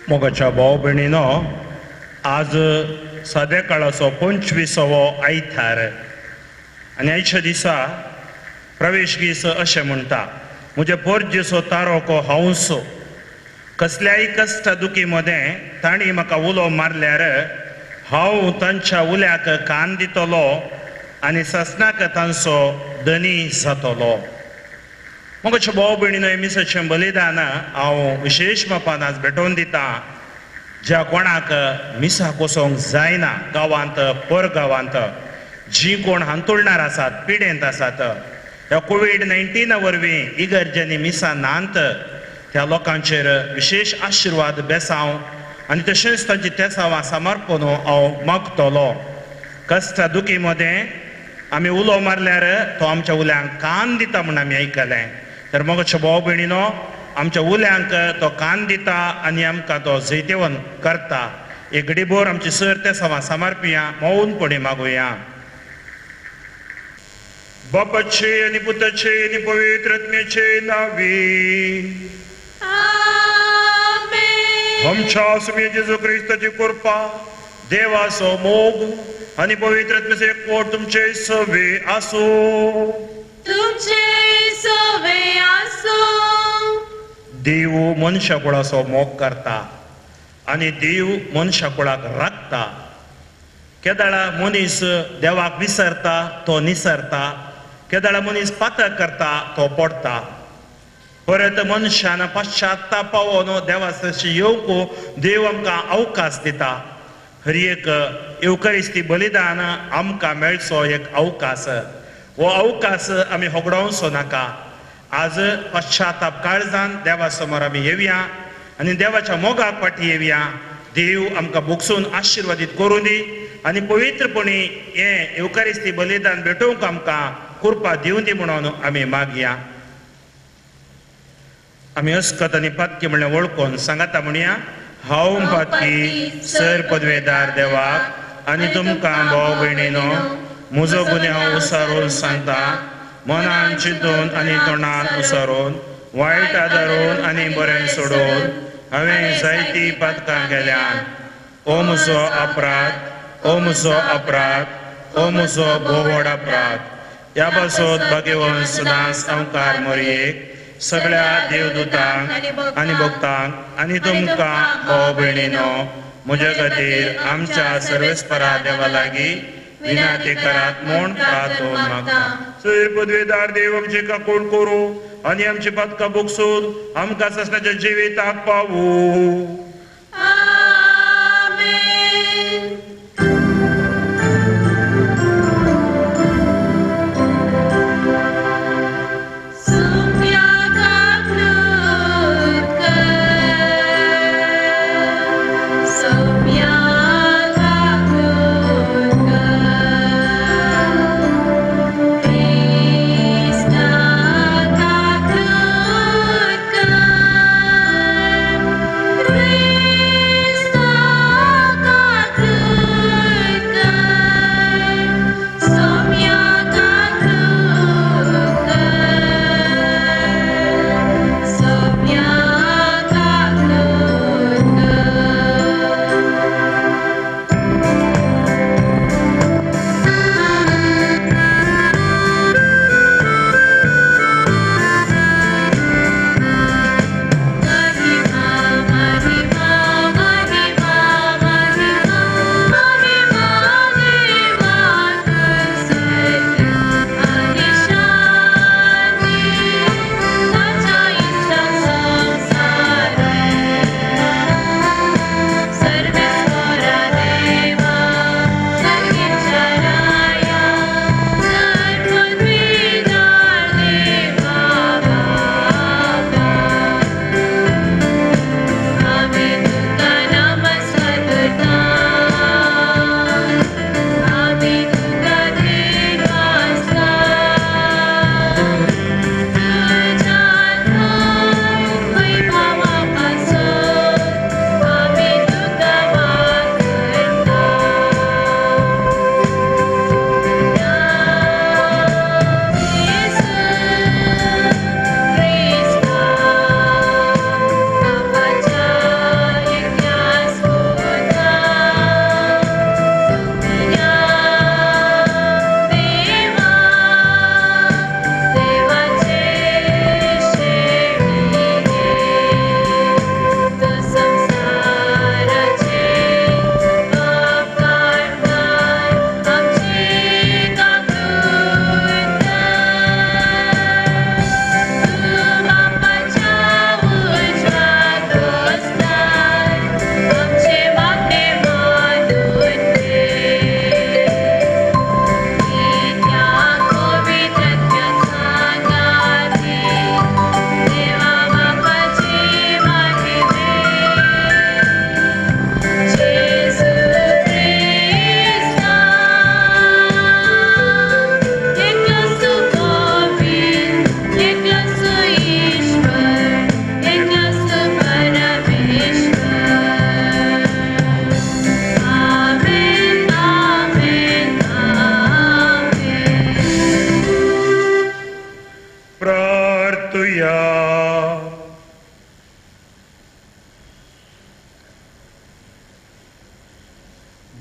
मोगाच्या भाव भयणीनो, आज साद्या काळाचो 25वो आयतार आनी आयच्या दिसा प्रवेश गीस अशें म्हणटा, म्हजे पोरजेचो तारोको हांवसो, कसल्याय कश्ट दुखी मदें तांणी म्हाका उलो मारल्यार हांव तांच्या उल्याक कान दितलो आनी ससनाक तांचो धनी जातलो. मोगाच्या भाव भयणीनो, मिसाचें बलिदान हांव विशेश मापान आज भेटोवन दितां ज्या कोणाक मिसाक वचोंक जायना, गांवांत परगांवांत जी कोण हांतुळणार आसात, पिडेंत आसात, ह्या कोवीड-19 वरवीं इगर्जांनी मिसां नात त्या लोकांचेर विशेश आशिर्वाद बेसांव आनी तशेंच तांची तेसावां समर्पण हांव मागतलो. कश्ट दुखी मदें आमी उलो मारल्यार तो आमच्या उल्यांक कान दिता म्हूण आमी आयकलें. तर मोगाच्या भाव भयणीनो, आमच्या उल्यांक तो कान दिता आनी आमकां तो जैतेवन करता. एक घडीभर आमची सर तेसावां समर्पिया, मौनपणी मागुया. बापाचे आनी पुताचे आनी पवित्र आत्म्याचे नांवी आमच्या स्वामी जेजू क्रिस्ताची कृपा, देवाचो मोग आनी पवित्र आत्म्याचो एकवट तुमचे सवे आसूं. तुमचे सवे आसूं. देव मनशाकुळाचो मोग करता आनी देव मनशाकुळाक राखता. केदाळा मनीस देवाक विसरता तो निसरता, केदाळा मनीस पातक करता तो पडटा. परत मनशान पश्चाताप पावोन देवाशी येवंक देव आमकां अवकाश दिता. हर एक येवकरिस्ती बलिदान आमकां मेळचो एक अवकाश, हो अवकाश आमी होगडावचो नाका. आज पश्चाताप काळजान देवा समोर आमी येवया आनी देवाच्या मोगाक फाटी येवया. देव आमकां भोगसून आशिर्वादीत करूं दी आनी पवित्रपणी हें येवकारिस्ती बलिदान भेटोवंक आमकां कृपा दिवं दी म्हणून आमी मागया. आमी अस्कत आनी पातकी म्हणल्यार वळखून सांगाता म्हणया, हांव पातकी सर पदवेदार देवाक आनी तुमकां भाव भयणीनो म्हजो गुन्यांव उसारून सांगता, मनान चिंतून आनी तोंडान उसारून, वायट आदारून आनी बरें सोडून हांवें जायतीं पातकां केल्यान. ओ म्हजो अपराध, ओ म्हजो अपराध, ओ म्हजो भोव व्हड अपराध. ह्या पासत भाग्यवंत सदांच सामकार मोरयेक सगळ्या देवदूतांक आनी भक्तांक आनी तुमकां भाव भयणीनो म्हज्या खातीर आमच्या सर्वेस्परा देवा लागीं विनंती करात म्हूण प्रार्थना मागता. सैर पदवेदार देव आमची काकूट करूं आनी आमची पातकां भोगसून आमकां ससनाच्या जिविताक पावूं. Krishna.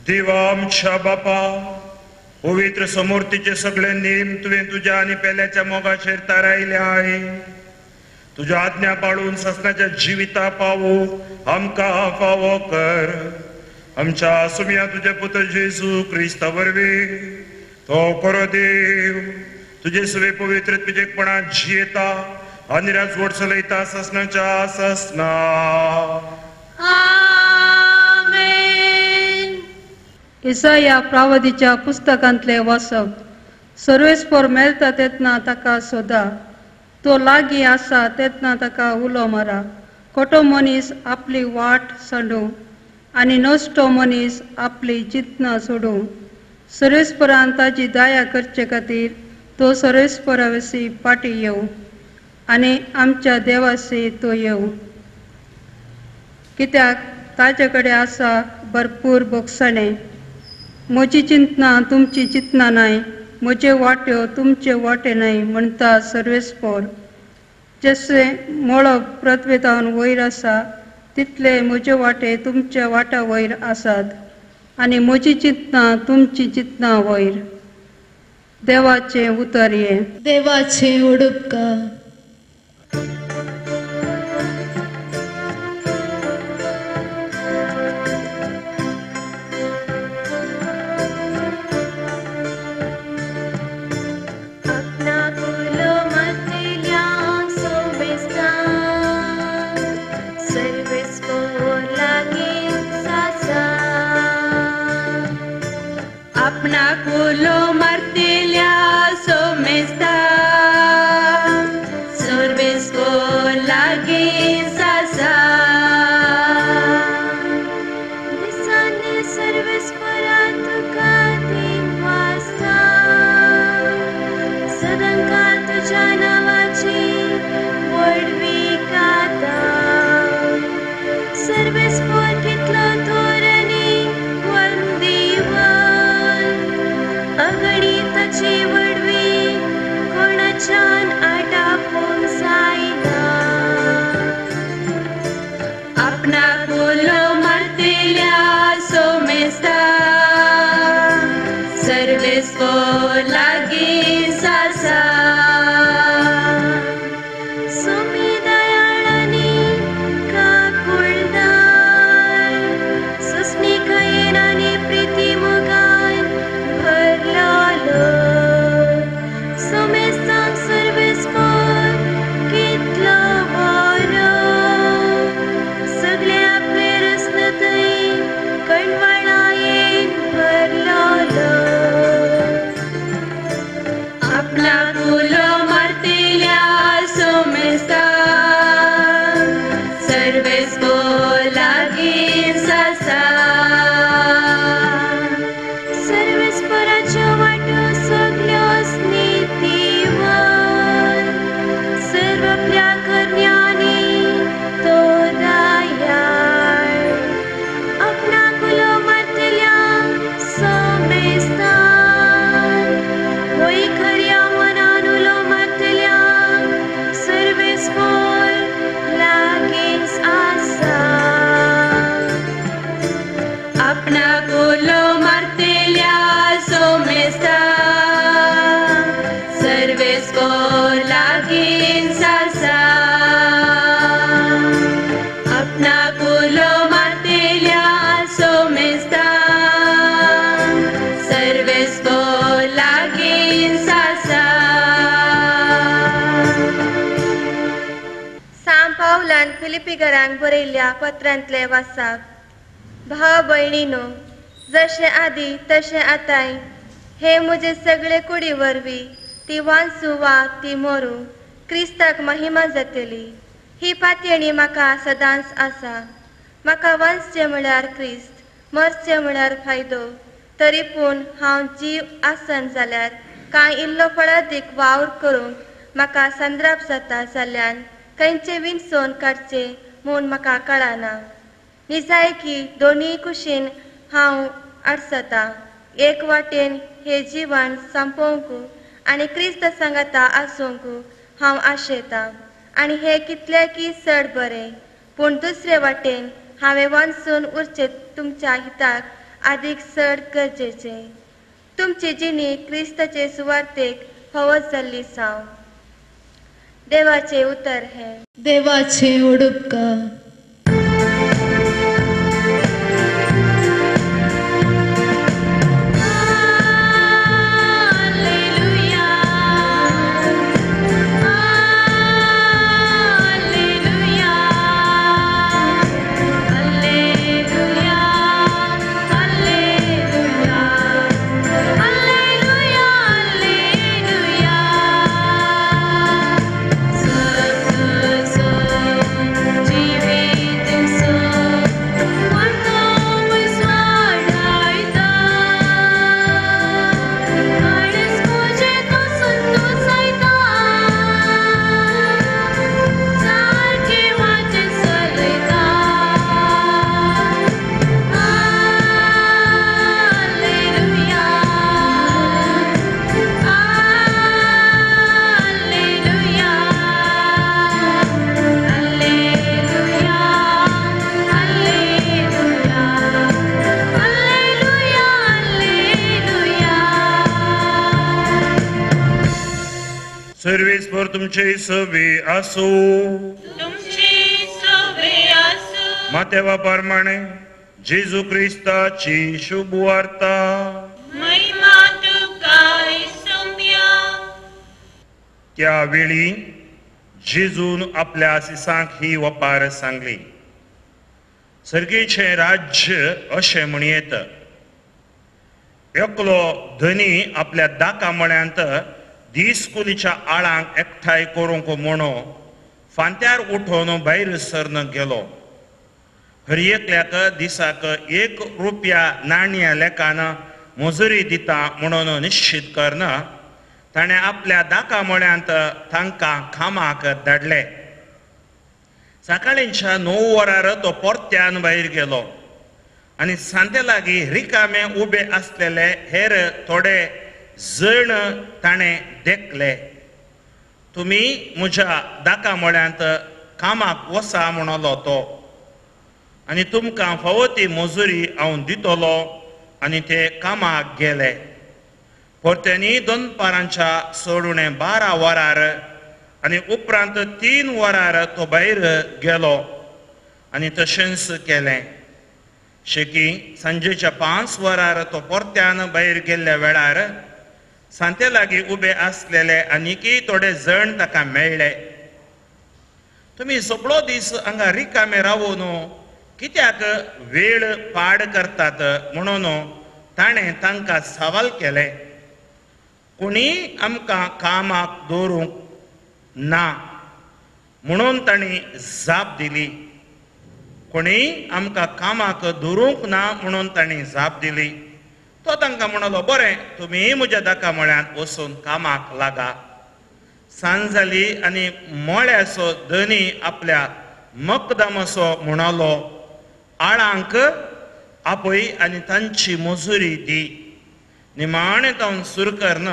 देवा आमच्या बापा, पवित्र समूर्तीचे सगळे नेम तुवें तुज्या आनी पेल्याच्या मोगाचेर थारायले आहे. तुज्या आज्ञा पाळून ससनाच्या जिविता पावो आमकां फावो कर. आमच्या सुम्या तुज्या पुत्र जेजू क्रिस्ता वरवीं तो खरो देव तुजे सवे पवित्र तुजेपणान जियेता आनी राजवट चलयता ससनाच्या ससना. आमेन. इसाया प्रावदीच्या पुस्तकांतले वाचप. सर्वेस्पर मेळटा तेन्ना ताका सोदा, तो लागीं आसा तेन्ना ताका उलो मारा. खोटो मनीस आपली वाट सांडू आनी नश्टो मनीस आपली चिंतना सोडूं. सर्वेस्परान ताजी दया करचे खातीर तो सर्वेस्परा विशीं फाटीं येवं आनी आमच्या देवाशी तो येवं, कित्याक ताजे कडेन आसा भरपूर भोगसणें. म्हजी चिंतना तुमची चिंतना न्हय, म्हजे वाट्यो तुमचे वाटे न्हय म्हणटा सर्वेस्पर. जशें मळब पृथ्वेतावन वयर आसा तितले म्हजे वाटे तुमच्या वाट्या वयर आसात आनी म्हजी चिंतना तुमची चिंतना वयर. देवाचें उतर हें. देवाचें उडुपका. आपणाक मारतेल्या सोमेस्ता सर्वेस्पर लागीं आसा. दिसांनी सर्वेस्परा तुका दिवासता, सदांकाळ तुज्या नांवाची व्हडवीक गाता. सर्वेस्पर कितलो थोर वंदीवन, अगणिताची व्हडवी कोणाच्यान आटापूंक जायना. आपणाक उलो मारतेल्या सोमेस्ता सर्वेस्पर लागीं आसा. सोमी दयाळ आनी काकुळदार, सोंसणीकायेन आनी प्रिती मोगान भरलोलो. सोमेस्तांक सर्वेस्पर कितलो बरो, सगळे आपले रस्नतय कणवळायेन भरलोलो. आपणाक उलो मारतेल्या सोमेस्ता सर्वेस्पर लागीं आसा. सर्वेस्पराच्यो वाटो सगल्योच नितीवान, सर्व आपल्या करण्यांनी तो दयाळ. आपणाक उलो मारतल्या सोमेस्तान, वय खऱ्या मनान उलो मारतल्या सर्वेस्पर लागींच आसा. आपणाक उलो मारतेल्या सोमेस्ता सर्वेस्पर लागीं आसा. आपणाक उलो मारतेल्या सोमेस्ता सर्वेस्पर लागीं आसा. सांत पावलान फिलिपीकरांक बरयल्ल्या पत्रांतले वाचप. भाव भयणीनो, जशें आदी तशें आतांय हे म्हजे सगळे कुडी वरवीं ती वांचू वा ती मरूं क्रिस्ताक महिमा जातली ही पातयेणी म्हाका सदांच आसा. म्हाका वांचचें म्हळ्यार क्रिस्त, मरचें म्हळ्यार फायदो. तरी पूण हांव जीव आसन जाल्यार कांय इल्लो फळादीक वावर करूंक म्हाका संद्राप जाता जाल्ल्यान खंयचें विणसोन काडचें म्हूण म्हाका कळना. निजायकी दोनूय कुशीन हांव आडसता. एक वाटेन हे जिवन सोंपोवंक आनी क्रिस्त सांगाता आसूंक हांव आशेतां आनी हें कितलें की चड बरें. पूण दुसरे वाटेन हांवें वांचून उरचें तुमच्या हिताक आदीक चड गरजेचें. तुमची जिणी क्रिस्ताचे सुवार्तेक फावो जाल्ली जावं. देवाचें उतर हें. देवाचें उडुपकार. सर्वेस्पर तुमचे सवे आसो. मातेवा प्रमाणे जेजू क्रिस्ताची शुभ वार्ता. त्या वेळी जेजून आपल्या सिसांक ही वपार सांगली. सर्गेचें राज्य अशें म्हणयेत, एकलो धनी आपल्या दाका मळ्यांत दीसकुलीच्या आळांक एकठांय करूंक म्हणून फांत्यार उठोवन भायर सरन गेलो. हर एकल्याक दिसाक 1 रुपया नाण्या लेखान मजुरी दिता म्हणून निश्चित करन ताणें आपल्या दाका मळ्यांत तांकां कामाक धाडले. सकाळींच्या 9 वरार तो परत्यान भायर गेलो आनी सांते लागीं रिकामे उबे आसलेले हेर थोडे जण ताणें देखले. तुमी म्हज्या दाका मळ्यांत कामाक वसा म्हणलो तो, आनी तुमकां फावो ती मजुरी हांव दितलो. आनी ते कामाक गेले. परत्यांनी दनपारांच्या 12:45 वरार आनी उपरांत 3 वरार तो भायर गेलो आनी तशेंच केलें. शेकी सांजेच्या 5 वरार तो परत्यान भायर गेल्ल्या वेळार सांते लागीं उबे आसलेले आनीकय थोडे जण ताका मेळ्ळे. तुमी सगळो दीस हांगा रिकामे रावून कित्याक वेळ पाड करतात म्हणून ताणें तांकां सवाल केलें. कोणी आमकां कामाक दवरूंक ना म्हणून तांणी जाप दिली. कोणी आमकां कामाक दवरूंक ना म्हणून तांणी जाप दिली. तो तांकां म्हणलो, बरें, तुमी म्हज्या दाका मळ्यांत वचून कामाक लागा. सांज जाली आनी मळ्याचो धनी आपल्या मकदमाचो म्हणलो, आळांक आपय आनी तांची मजुरी दी. निमाणें तावन सुरू करन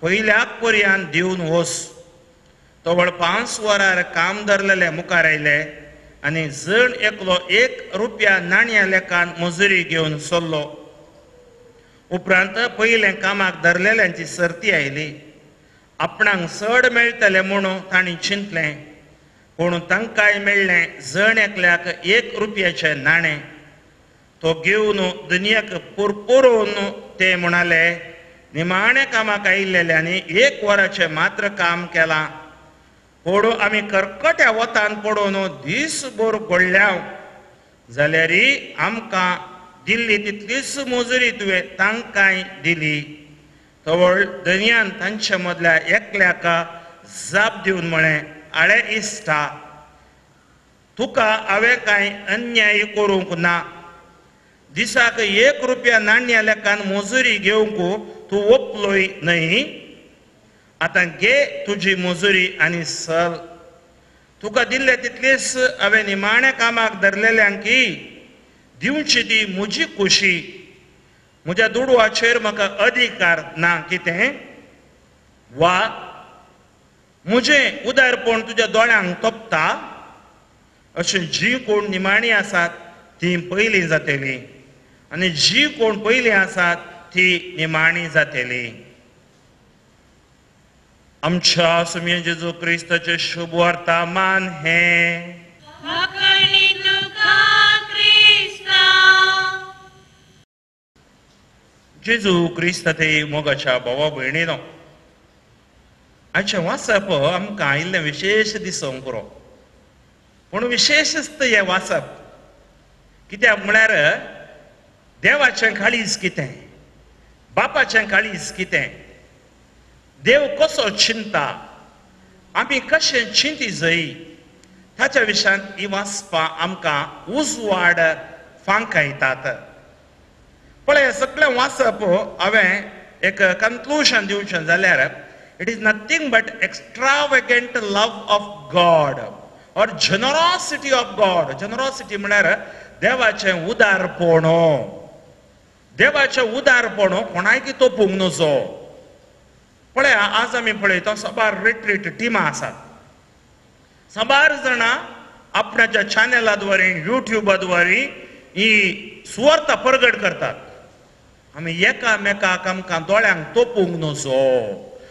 पयल्याक पर्यान दिवन वच. तवळ 5 वरार काम धरलेले मुखार आयले आनी जण एकलो 1 रुपया नाण्या लेखान मजुरी घेवन सरलो. उपरांत पयलें कामाक धरलेल्यांची सर्ती आयली. आपणाक चड मेळटलें म्हणून तांणी चिंतलें, पूण तांकांय मेळ्ळें जण एकल्याक 1 रुपयाचें नाणें. तो घेवन दुनियाक पुरपुरून ते म्हणाले, निमाणें कामाक आयिल्ल्यांनी 1 वराचें मात्र काम केलां, पूण आमी करकट्या वतान पडून दीसभर घडल्या, जाल्यार आमकां दिल्ली तितलीच मजुरी तुवें तांकांय दिली. तवळ दर्यान तांचे मदल्या एकल्याक जाप दिवन म्हळें, आळे इश्टा, तुका हांवें कांय अन्याय करूंक ना. दिसाक 1 रुपया नाण्या लेखान मजुरी घेवंक तूं ओपलोय न्हय. आतां घे तुजी मजुरी आनी सल. तुका दिल्ले तितलीच हांवें निमाण्या कामाक धरलेल्यांकी दिवची ती म्हजी खुशी. म्हज्या दुडवाचेर म्हाका अधिकार ना कितें? वा म्हजें उदारपण तुज्या दोळ्यांक तोपता? अशें जी कोण निमाणी आसात ती पयलीं जातली आनी जी कोण पयलीं आसात ती निमाणी जातली. आमच्या सुम्या जेजू क्रिस्ताचे शुभ वर्तमान हें. जेजू क्रिस्त ते मोगाच्या भावा भयणीनो, आयचें वाचप आमकां इल्लें विशेश दिसूंक पुरो, पूण विशेशच हें वाचप कित्याक म्हळ्यार देवाचें काळीज कितें, बापाचें काळीज कितें, देव कसो चिंता, आमी कशें चिंती जय ताच्या विशयांत ही वाचपां आमकां उजवाड फांकायतात. पळय सगळें वाचप हांवें एक कन्क्लुजन दिवचें जाल्यार it is nothing but extravagant love of God or generosity of God. Generosity म्हळ्यार देवाचें उदारपण, देवाचें उदारपण कोणायकी तोपूंक नजो. पळय आज आमी पळयता साबार रिट्रीट टिमां आसात, साबार जाणां आपणाच्या चॅनला द्वारे युट्युबा द्वारे ही सुवार्ता परगट करतात. आमी एकामेकाक आमकां दोळ्यांक तोपूंक नजो,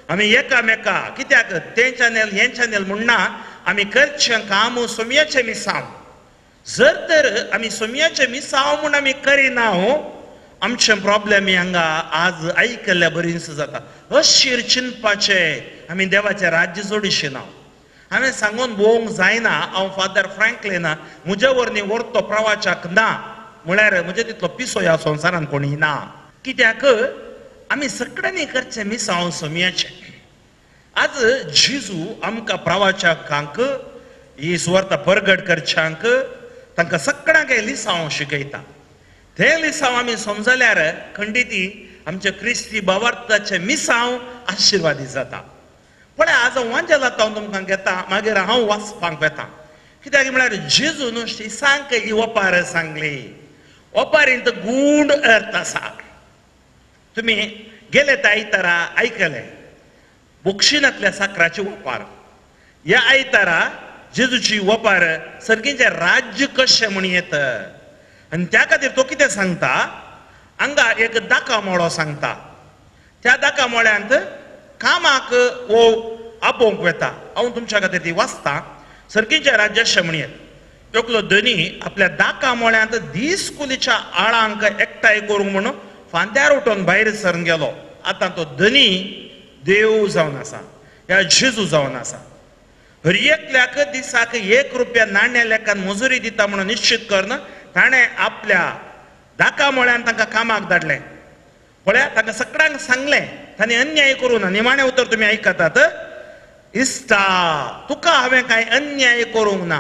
आमी एकामेका कित्याक तें चॅनल हें चॅनल म्हणना, आमी करचें काम सोमयाचें मिसांव. जर तर आमी सोमयाचें मिसांव म्हूण आमी करिना आमचें प्रॉब्लेम हांगा आज आयकल्ल्या बरीच जाता. अशीर चिंतपाचें आमी देवाचें राज्य जोडिशें ना. हांवें सांगून भोवंक जायना, हांव फादर फ्रँकलीन म्हजे वरवीं व्हरतो प्रवाचाक ना म्हळ्यार म्हजे तितलो पिसो ह्या संवसारान कोणी ना. कित्याक आमी सगळ्यांनी करचें मिसांव सोमयाचें. आज जेजू आमकां प्रवाचकांक ही सुवार्ता परगट करच्यांक तांकां सगळ्यांक लिसांव शिकयता. तें लिसांव आमी समजल्यार खंडिती आमच्या क्रिस्ती भावार्थाचें मिसांव आशिर्वादी जाता. पळय आज वांजेलांत हांव तुमकां घेता, मागीर हांव वाचपाक वता. कित्याक म्हळ्यार जेजून शिसांक ही ओपार सांगली. ओपारींत गूढ अर्थ आसा. तुमी गेले त्या आयतारा आयकले बोक्षिनांतल्या साकराची ओपार. ह्या आयतारा जेजूची ओपार सर्गीचें राज्य कशें म्हूण येत आनी त्या खातीर तो कितें सांगता, हांगा एक दाका मोळो सांगता. त्या दाका मोळ्यांत कामाक वो आपोवंक वता. हांव तुमच्या खातीर ती वाचता. सर्गीचें राज्य अशें म्हण येत, एकलो धनी आपल्या दाका मोळ्यांत दीस कुलीच्या आळांक एकठांय करूंक म्हणून फांत्यार उठून भायर सरून गेलो. आतां तो धनी देव जावन आसा, ह्या जेजू जावन आसा. हर एकल्याक दिसाक 1 रुपया नाण्या लेखान मजुरी दिता म्हणून निश्चित करून ताणें आपल्या दाका मोळ्यान तांकां कामाक धाडलें. पळया तांकां सगळ्यांक सांगलें, ताणें अन्याय करूं ना. निमाणें उतर तुमी आयकतात, इश्टा तुका हांवें कांय अन्याय करूंक ना,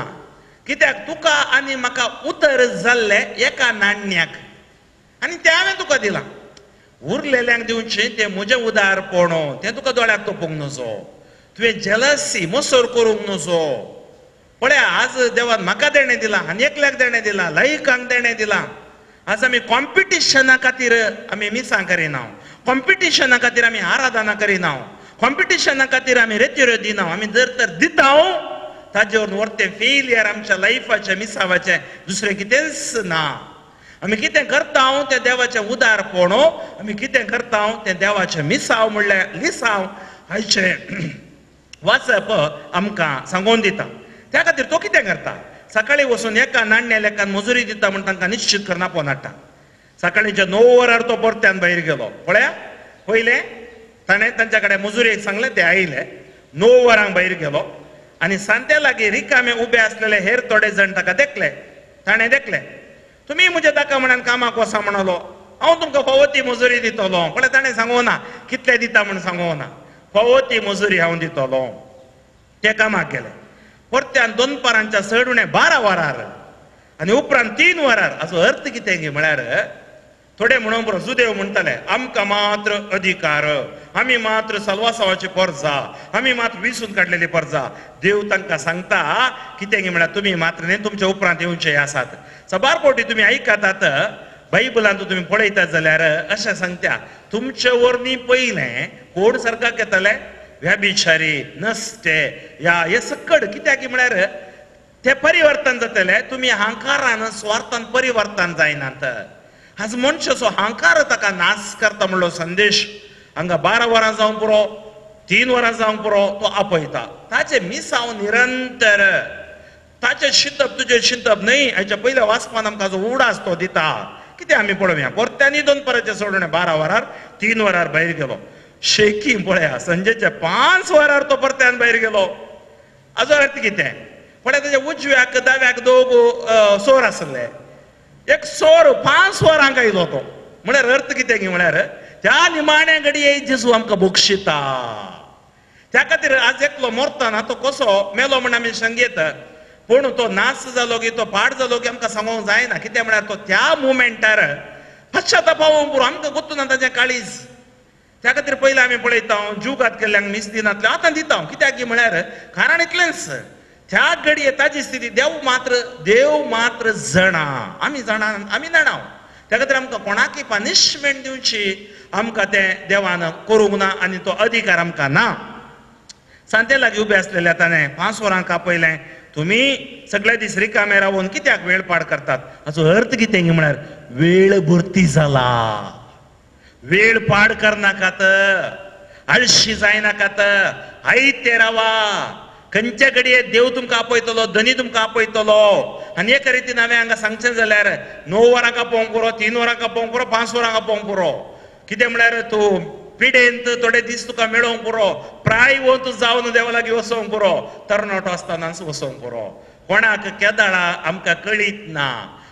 कित्याक तुका आनी म्हाका उतर जाल्लें एका नाण्याक आनी तें हांवें तुका दिलां. उरलेल्यांक दिवचें तें म्हजें उदारपण, तें तुका दोळ्याक तोपूंक नजो, तुवें जेलसी मसर करूंक नजो. पळया आज देवान म्हाका देणें दिलां आनी एकल्याक देणें दिलां, लायकांक देणें दिलां. आज आमी कॉम्पिटिशना खातीर आमी मिसां करिना, कॉम्पिटिशना खातीर आमी आराधना करिना, कॉम्पिटिशना खातीर आमी रेतिरो दिना. आमी जर तर दिता ताजेवर वरतें फेलियर आमच्या लायफाचें मिसावाचें दुसरें कितेंच ना. आमी कितें करता तें देवाचें उदारपण, आमी कितें करता तें देवाचें मिसाव म्हणल्यार लिसांव हाचें वाचप आमकां सांगोवन दिता. त्या खातीर तो कितें करता, सकाळीं वचून एका नाण्या लेखान मजुरी दिता म्हूण तांकां निश्चित करून आपोवन हाडटा. सकाळींच्या 9 वरार तो परत्यान भायर गेलो. पळया पयलें ताणें तांच्या कडेन मजुरयेक सांगलें, ते आयले. 9 वरांक भायर गेलो आनी सांत्या लागीं रिकामे उबे आसलेले हेर थोडे जाण ताका देखले. ताणें देखले, तुमी म्हज्या ताका म्हणान कामाक वसा म्हणलो, हांव तुमकां फावो ती मजुरी दितलो. पळय ताणें सांगूं ना कितले दिता म्हूण सांगूं ना, फावो ती मजुरी हांव दितलो. ते कामाक गेले. परत्यान दनपारांच्या चड उणें 12 वरार आनी उपरांत 3 वरार. हाचो अर्थ कितें म्हळ्यार थोडे म्हणून बरो जुदेव म्हणटाले, आमकां मात्र अधिकार, आमी मात्र सलवासावाची परजा, आमी मात्र विसून काडलेली परजा. देव तांकां सांगता कितें म्हळ्यार तुमी मात्र न्ही, तुमच्या उपरांत येवचे आसात. साबार फावटी तुमी आयकतात बायबलांत तुमी पळयतात जाल्यार अशें सांगता, तुमचे वरवीं पयलें कोण सारकाक येतले, व्यभिचारी नसते ह्या हे सकड. कित्याक म्हळ्यार ते परिवर्तन जातले, तुमी अहंकारान स्वार्थान परिवर्तन जायनात. आज मनशाचो हांकार ताका नाश करता म्हणलो संदेश हांगा 12 वरां जावंक पुरो, 3 वरां जावंक पुरो तो आपयता. ताचे मिसांव निरंतर, ताचें शिंतप तुजें शिंतप न्हय. हाच्या पयल्या वाचपान आमकां जो उडास तो दिता. कितें आमी पळोवया, परत्यांनी दनपाराचें सोडून 12 वरार 3 वरार भायर गेलो. शेकी पळया संजेच्या 5 वरार तो परत्यान भायर गेलो. हाजो अर्थ कितें? पळया ताच्या उजव्याक दाव्याक दोग सोर आसले. एक सोर 5 वरांक आयलो तो. म्हळ्यार अर्थ कितें की म्हळ्यार त्या निमाण्या घडये जेजू आमकां बक्षिता. त्या खातीर आज एकलो मरतना तो कसो मेलो म्हण आमी सांगयत, पूण तो नाश जालो की तो पाड जालो की आमकां सांगूंक जायना. कितें म्हळ्यार तो त्या मुमेंटार पश्चातापावूंक पुरो, आमकां गोत्तू ना ताचें काळीज. त्या खातीर पयलीं आमी पळयता जुगात केल्ल्यांक मीस दिनातलें आतां दिता. कित्याक की म्हळ्यार कारण इतलेंच, त्या घडये ताजी स्थिती देव मात्र जाणा, आमी जाणा, आमी जाणा. त्या खातीर आमकां कोणाकय पनिशमेंट दिवची आमकां तें देवान करूंक ना आनी तो अधिकार आमकां ना. सांते लागीं उबे आसलेल्या ताणें 5 वरांक आपयलें, तुमी सगळे दीस रिकामे रावून कित्याक वेळ पाड करतात? हाचो अर्थ कितें म्हळ्यार वेळ भरती जाला. वेळ पाड करनाकात, आळशी जायनाकात, आयते रावा. खंयच्या घडये देव तुमकां आपयतलो, धनी तुमकां आपयतलो. आनी एका रितीन हांवें हांगा सांगचें जाल्यार 9 वरांक आपोवंक पुरो, 3 वरांक आपोवंक पुरो, 5 वरांक आपोवंक पुरो. कितें म्हळ्यार तूं पिडेंत थोडे दीस तुका मेळोवंक पुरो, प्राय वत जावन देवा लागीं वचोंक पुरो, तरणाटो आसतनाच वचोंक पुरो. कोणाक केदाळा आमकां कळीत ना.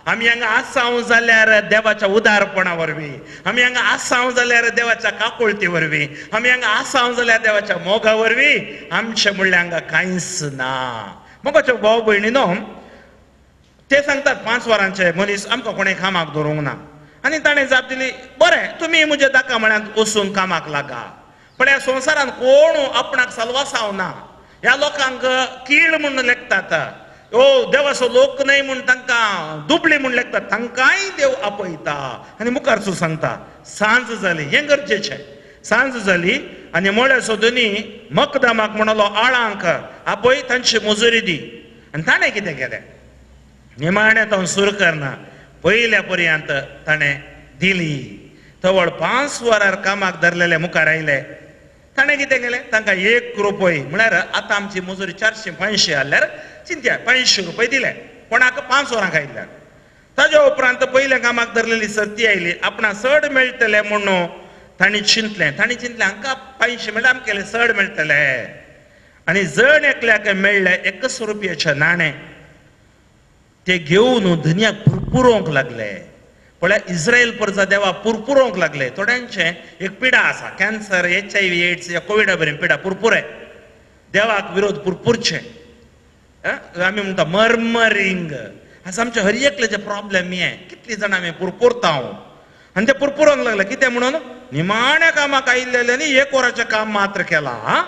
आमी हांगा आसाव जाल्यार देवाच्या उदारपणा वरवीं, आमी हांगा आसाव जाल्यार देवाच्या काकुळती वरवीं, आमी हांगा आसाव जाल्यार देवाच्या मोगा वरवीं, आमचें म्हणल्यार हांगा कांयच ना. मोगाच्यो भाव भयणीनो, ते सांगतात 5 वरांचे मनीस आमकां कोणें कामाक दवरूंक ना. आनी ताणें जाप दिली, बरें तुमी म्हज्या दाका म्हळ्यार वचून कामाक लागा. पण ह्या संवसारान कोण आपणाक सलवासाव ना. ह्या लोकांक कीळ म्हूण लेखतात, ओ देवाचो लोक न्हय म्हूण तांकां दुबळी म्हूण लेखतात, तांकांय देव आपयता. आनी मुखारचो सांगता सांज जाली, हें गरजेचें. सांज जाली आनी मळ्याचो धनी मकदमाक म्हणलो आळांक आपय, तांची मजुरी दी. आनी ताणें कितें केलें, निमाणें तो सुरू करना पयल्या पर्यंत ताणें दिली. तवळ 5 वरार कामाक धरलेले मुखार आयले. ताणें कितें केलें, तांकां 1 रुपय, म्हळ्यार आतां आमची मजुरी 400-500 आसल्यार चिंत्या 500 रुपये दिले कोणाक 5 वरांक आयिल्ल्याक. ताज्या उपरांत पयल्या कामाक धरलेली सर्ती आयली, आपणाक चड मेळटले म्हणून तांणी चिंतलें. तांणी चिंतलें हांकां 500 मेळ्ळे, आमकां केलें चड मेळटले. आनी जण एकल्याक मेळ्ळें 1 रुपयाचें नाणें. ते घेवन धनयाक पुरपुरोवंक लागले. पळया इस्रायल परजा देवा पुरपुरोवंक लागले. थोड्यांचें एक पिडा आसा, कॅन्सर, HIV, AIDS या कोविडा बरें पिडा पुरपुरे, देवाक विरोध पुरपुरचे. आमी म्हणटा मर्मरींग. आज आमच्या हर एकल्याचे प्रॉब्लेम हें, कितली जाणां आमी पुरपुरता. आनी ते पुरपुरोवंक लागले. कितें म्हणून निमाण्या कामाक आयिल्ल्यांनी 1 वराचें काम मात्र केलां,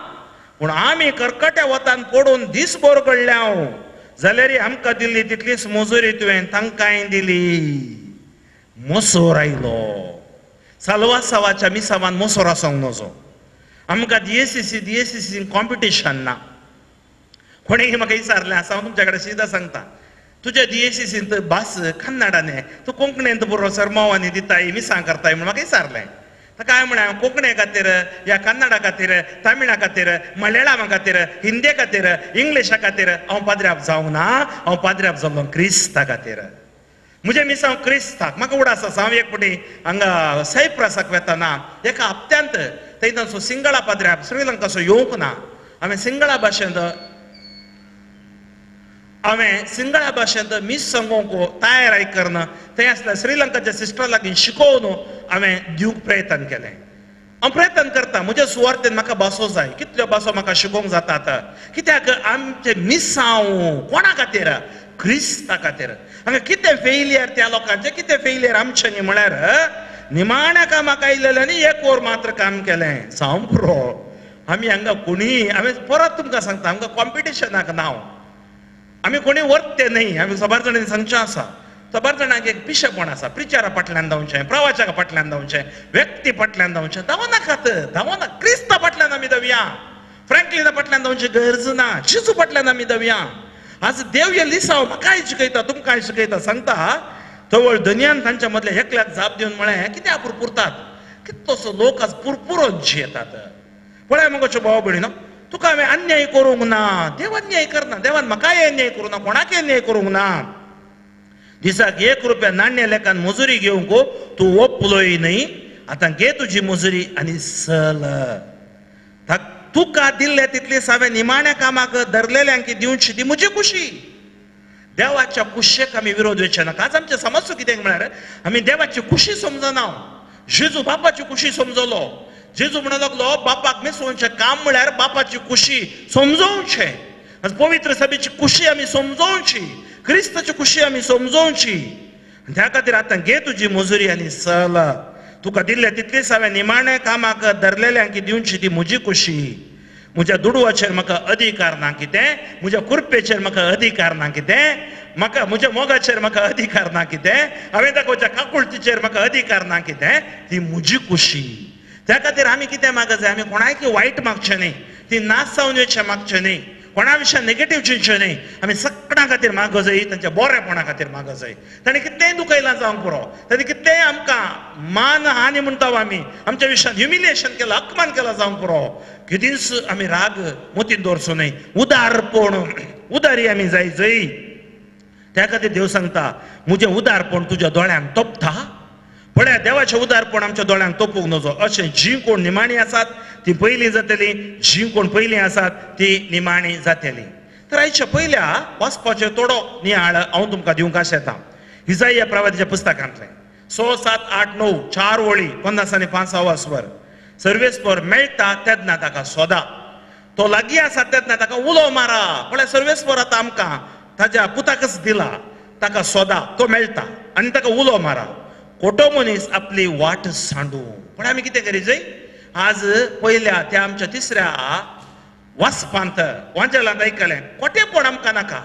पूण आमी करकट्या वतान पडून दीसभर घडल्या जाल्यार आमकां दिल्ली तितलीच मजुरी तुवें तांकांय दिली. मोसोर आयलो सालवासावाच्या मिसावान मोसोर आसूंक नजो. आमकां DSCC competition ना. कोणें म्हाका विचारलें आसा, हांव तुमच्या कडेन सीधा सांगता, तुज्या DSCC भास कन्नडाने, तूं कोंकणींत बरो सरमावांनी दिताय, मिसां करताय म्हूण म्हाका विचारलें. काय म्हळ्यार कोंकणी खातीर या कन्नडा खातीर, तमिळा खातीर, मलयाळमा खातीर, हिंदी खातीर, इंग्लिशा खातीर हांव पाद्र्याप जावंक ना. हांव पाद्र्याप जाल्लो क्रिस्ता खातीर. म्हजें मिसांव क्रिस्ताक. म्हाका उडास आसा, हांव एक फावटी हांगा सायप्रसाक वेतना एका हप्त्यांत थंय तांचो सिंगळा पाद्र्याप श्रीलंकाचो येवंक ना. हांवें सिंगळा भाशेंत मीस सांगूंक तयार करून थंय आसल्या श्रीलंकाच्या सिस्टरा लागीं शिकोवन हांवें दिवंक प्रयत्न केलें. हांव प्रयत्न करता म्हज्या सुवार्थेन म्हाका भासो जाय, कितल्यो भासो म्हाका शिकोवंक जातात. कित्याक आमचें मिसांव कोणा खातीर? क्रिस्ता खातीर. हांगा कितें फेलियर त्या लोकांचें, कितें फेलियर आमचें न्ही म्हळ्यार निमाण्या कामाक आयिल्ल्यांनी 1 वर मात्र काम केलें. जावं पुरो. आमी हांगा कोणी, हांवें परत तुमकां सांगता, आमकां कॉम्पिटिशनाक ना, आमी कोणी वरते न्हय. आमी साबार जाणांनी सांगचें आसा, साबार जाणांक एक पिशेपण आसा, प्रिचारा फाटल्यान धांवचें, प्रवाचका फाटल्यान धांवचें, व्यक्ती फाटल्यान धांवचें. धांवनाकात, धांवना. क्रिस्ता फाटल्यान आमी धांवया, फ्रँकलिना फाटल्यान धांवची गरज ना, जेजू फाटल्यान आमी धांवया. आज देव हे लिसांव म्हाकाय शिकयता, तुमकांय शिकयता, सांगता तवळ धनयान तांच्या मदल्या एकल्याक जाप दिवन म्हळें, कित्याक पुरपुरतात? कितलोसो लोक आज पुरपुरोन जियेतात. पळय मगो भाव भयणीनो, तुका हांवें अन्याय करूंक ना, देव अन्याय करना, देवान म्हाकाय अन्याय करूंक ना, कोणाकय अन्याय करूंक ना. दिसाक 1 रुपया नाण्य लेखान मजुरी घेवंक तूं ओपलोय न्हय, आतां घे तुजी मजुरी आनी चल. तुका दिल्ले तितलीच हांवें निमाण्या कामाक धरलेल्यांक दिवची ती म्हजी खुशी. देवाच्या कुशेक आमी विरोध वयचे नाका. आज आमचें समस्या कितें म्हळ्यार आमी देवाची खुशी समजना. जेजू बापाची खुशी समजलो. जेजू म्हणूंक लागलो बापाक मिसोवचें काम म्हळ्यार बापाची खुशी समजोवचें. आज पवित्र सभेची खुशी आमी समजोवची, क्रिस्ताची खुशी आमी समजोवची. त्या खातीर आतां घे तुजी मजुरी आनी चल. तुका दिल्ले तितलीच हांवें निमाणे कामाक धरलेल्यांक दिवची ती म्हजी खुशी. म्हज्या दुडवाचेर म्हाका अधिकार ना कितें, म्हज्या कुरपेचेर म्हाका अधिकार ना कितें, म्हाका म्हज्या मोगाचेर म्हाका अधिकार ना कितें, हांवें दाखोवच्या काकुळतीचेर म्हाका अधिकार ना कितें, ती म्हजी खुशी. त्या खातीर आमी कितें मागत जाय, आमी कोणाकय वायट मागचें न्ही, ती नाश जावन वयचें मागचें न्ही, कोणा विशय नेगेटीव चिंतचें न्ही. आमी सगळ्यां खातीर मागो जाय, तांच्या बरेपणा खातीर मागो जाय. ताणें कितलेंय दुखयलां जावंक पुरो, ताणें कितलेंय आमकां मान हानी म्हणटा आमी आमच्या विशयान ह्युमिलिएशन केलां, अपमान केला जावंक पुरो, कितेंच आमी राग मतीन दवरचो न्हय. उदारपण, उदारी आमी जाय जय. त्या खातीर देव सांगता म्हजें उदारपण तुज्या दोळ्यांक तोपता. पळया देवाचें उदारपण आमच्या दोळ्यांक तोपूंक नजो. अशें जी कोण निमाणी आसात ती पयलीं जातली, जी कोण पयलीं आसात ती निमाणी जातली. तर आयच्या पयल्या वाचपाचें थोडो नियाळ हांव तुमकां दिवंक आशेतां. इजाया प्रवादीच्या पुस्तकांतलें 6, 7, 8, 9 4 वळी 50 आनी 5 वासवर. सर्वेस्पर मेळटा तेन्ना ताका सोदा, तो लागीं आसा तेन्ना ताका उलो मारा. पळय सर्वेस्पर आतां आमकां ताज्या पुताकच दिला, ताका सोदा, तो मेळटा आनी ताका उलो मारा. खोटो मनीस आपली वाट सांडू. पण आमी कितें करी जाय, आज पयल्या त्या आमच्या तिसऱ्या वाचपांत वांजेलांत आयकलें खोटेपण आमकां नाका.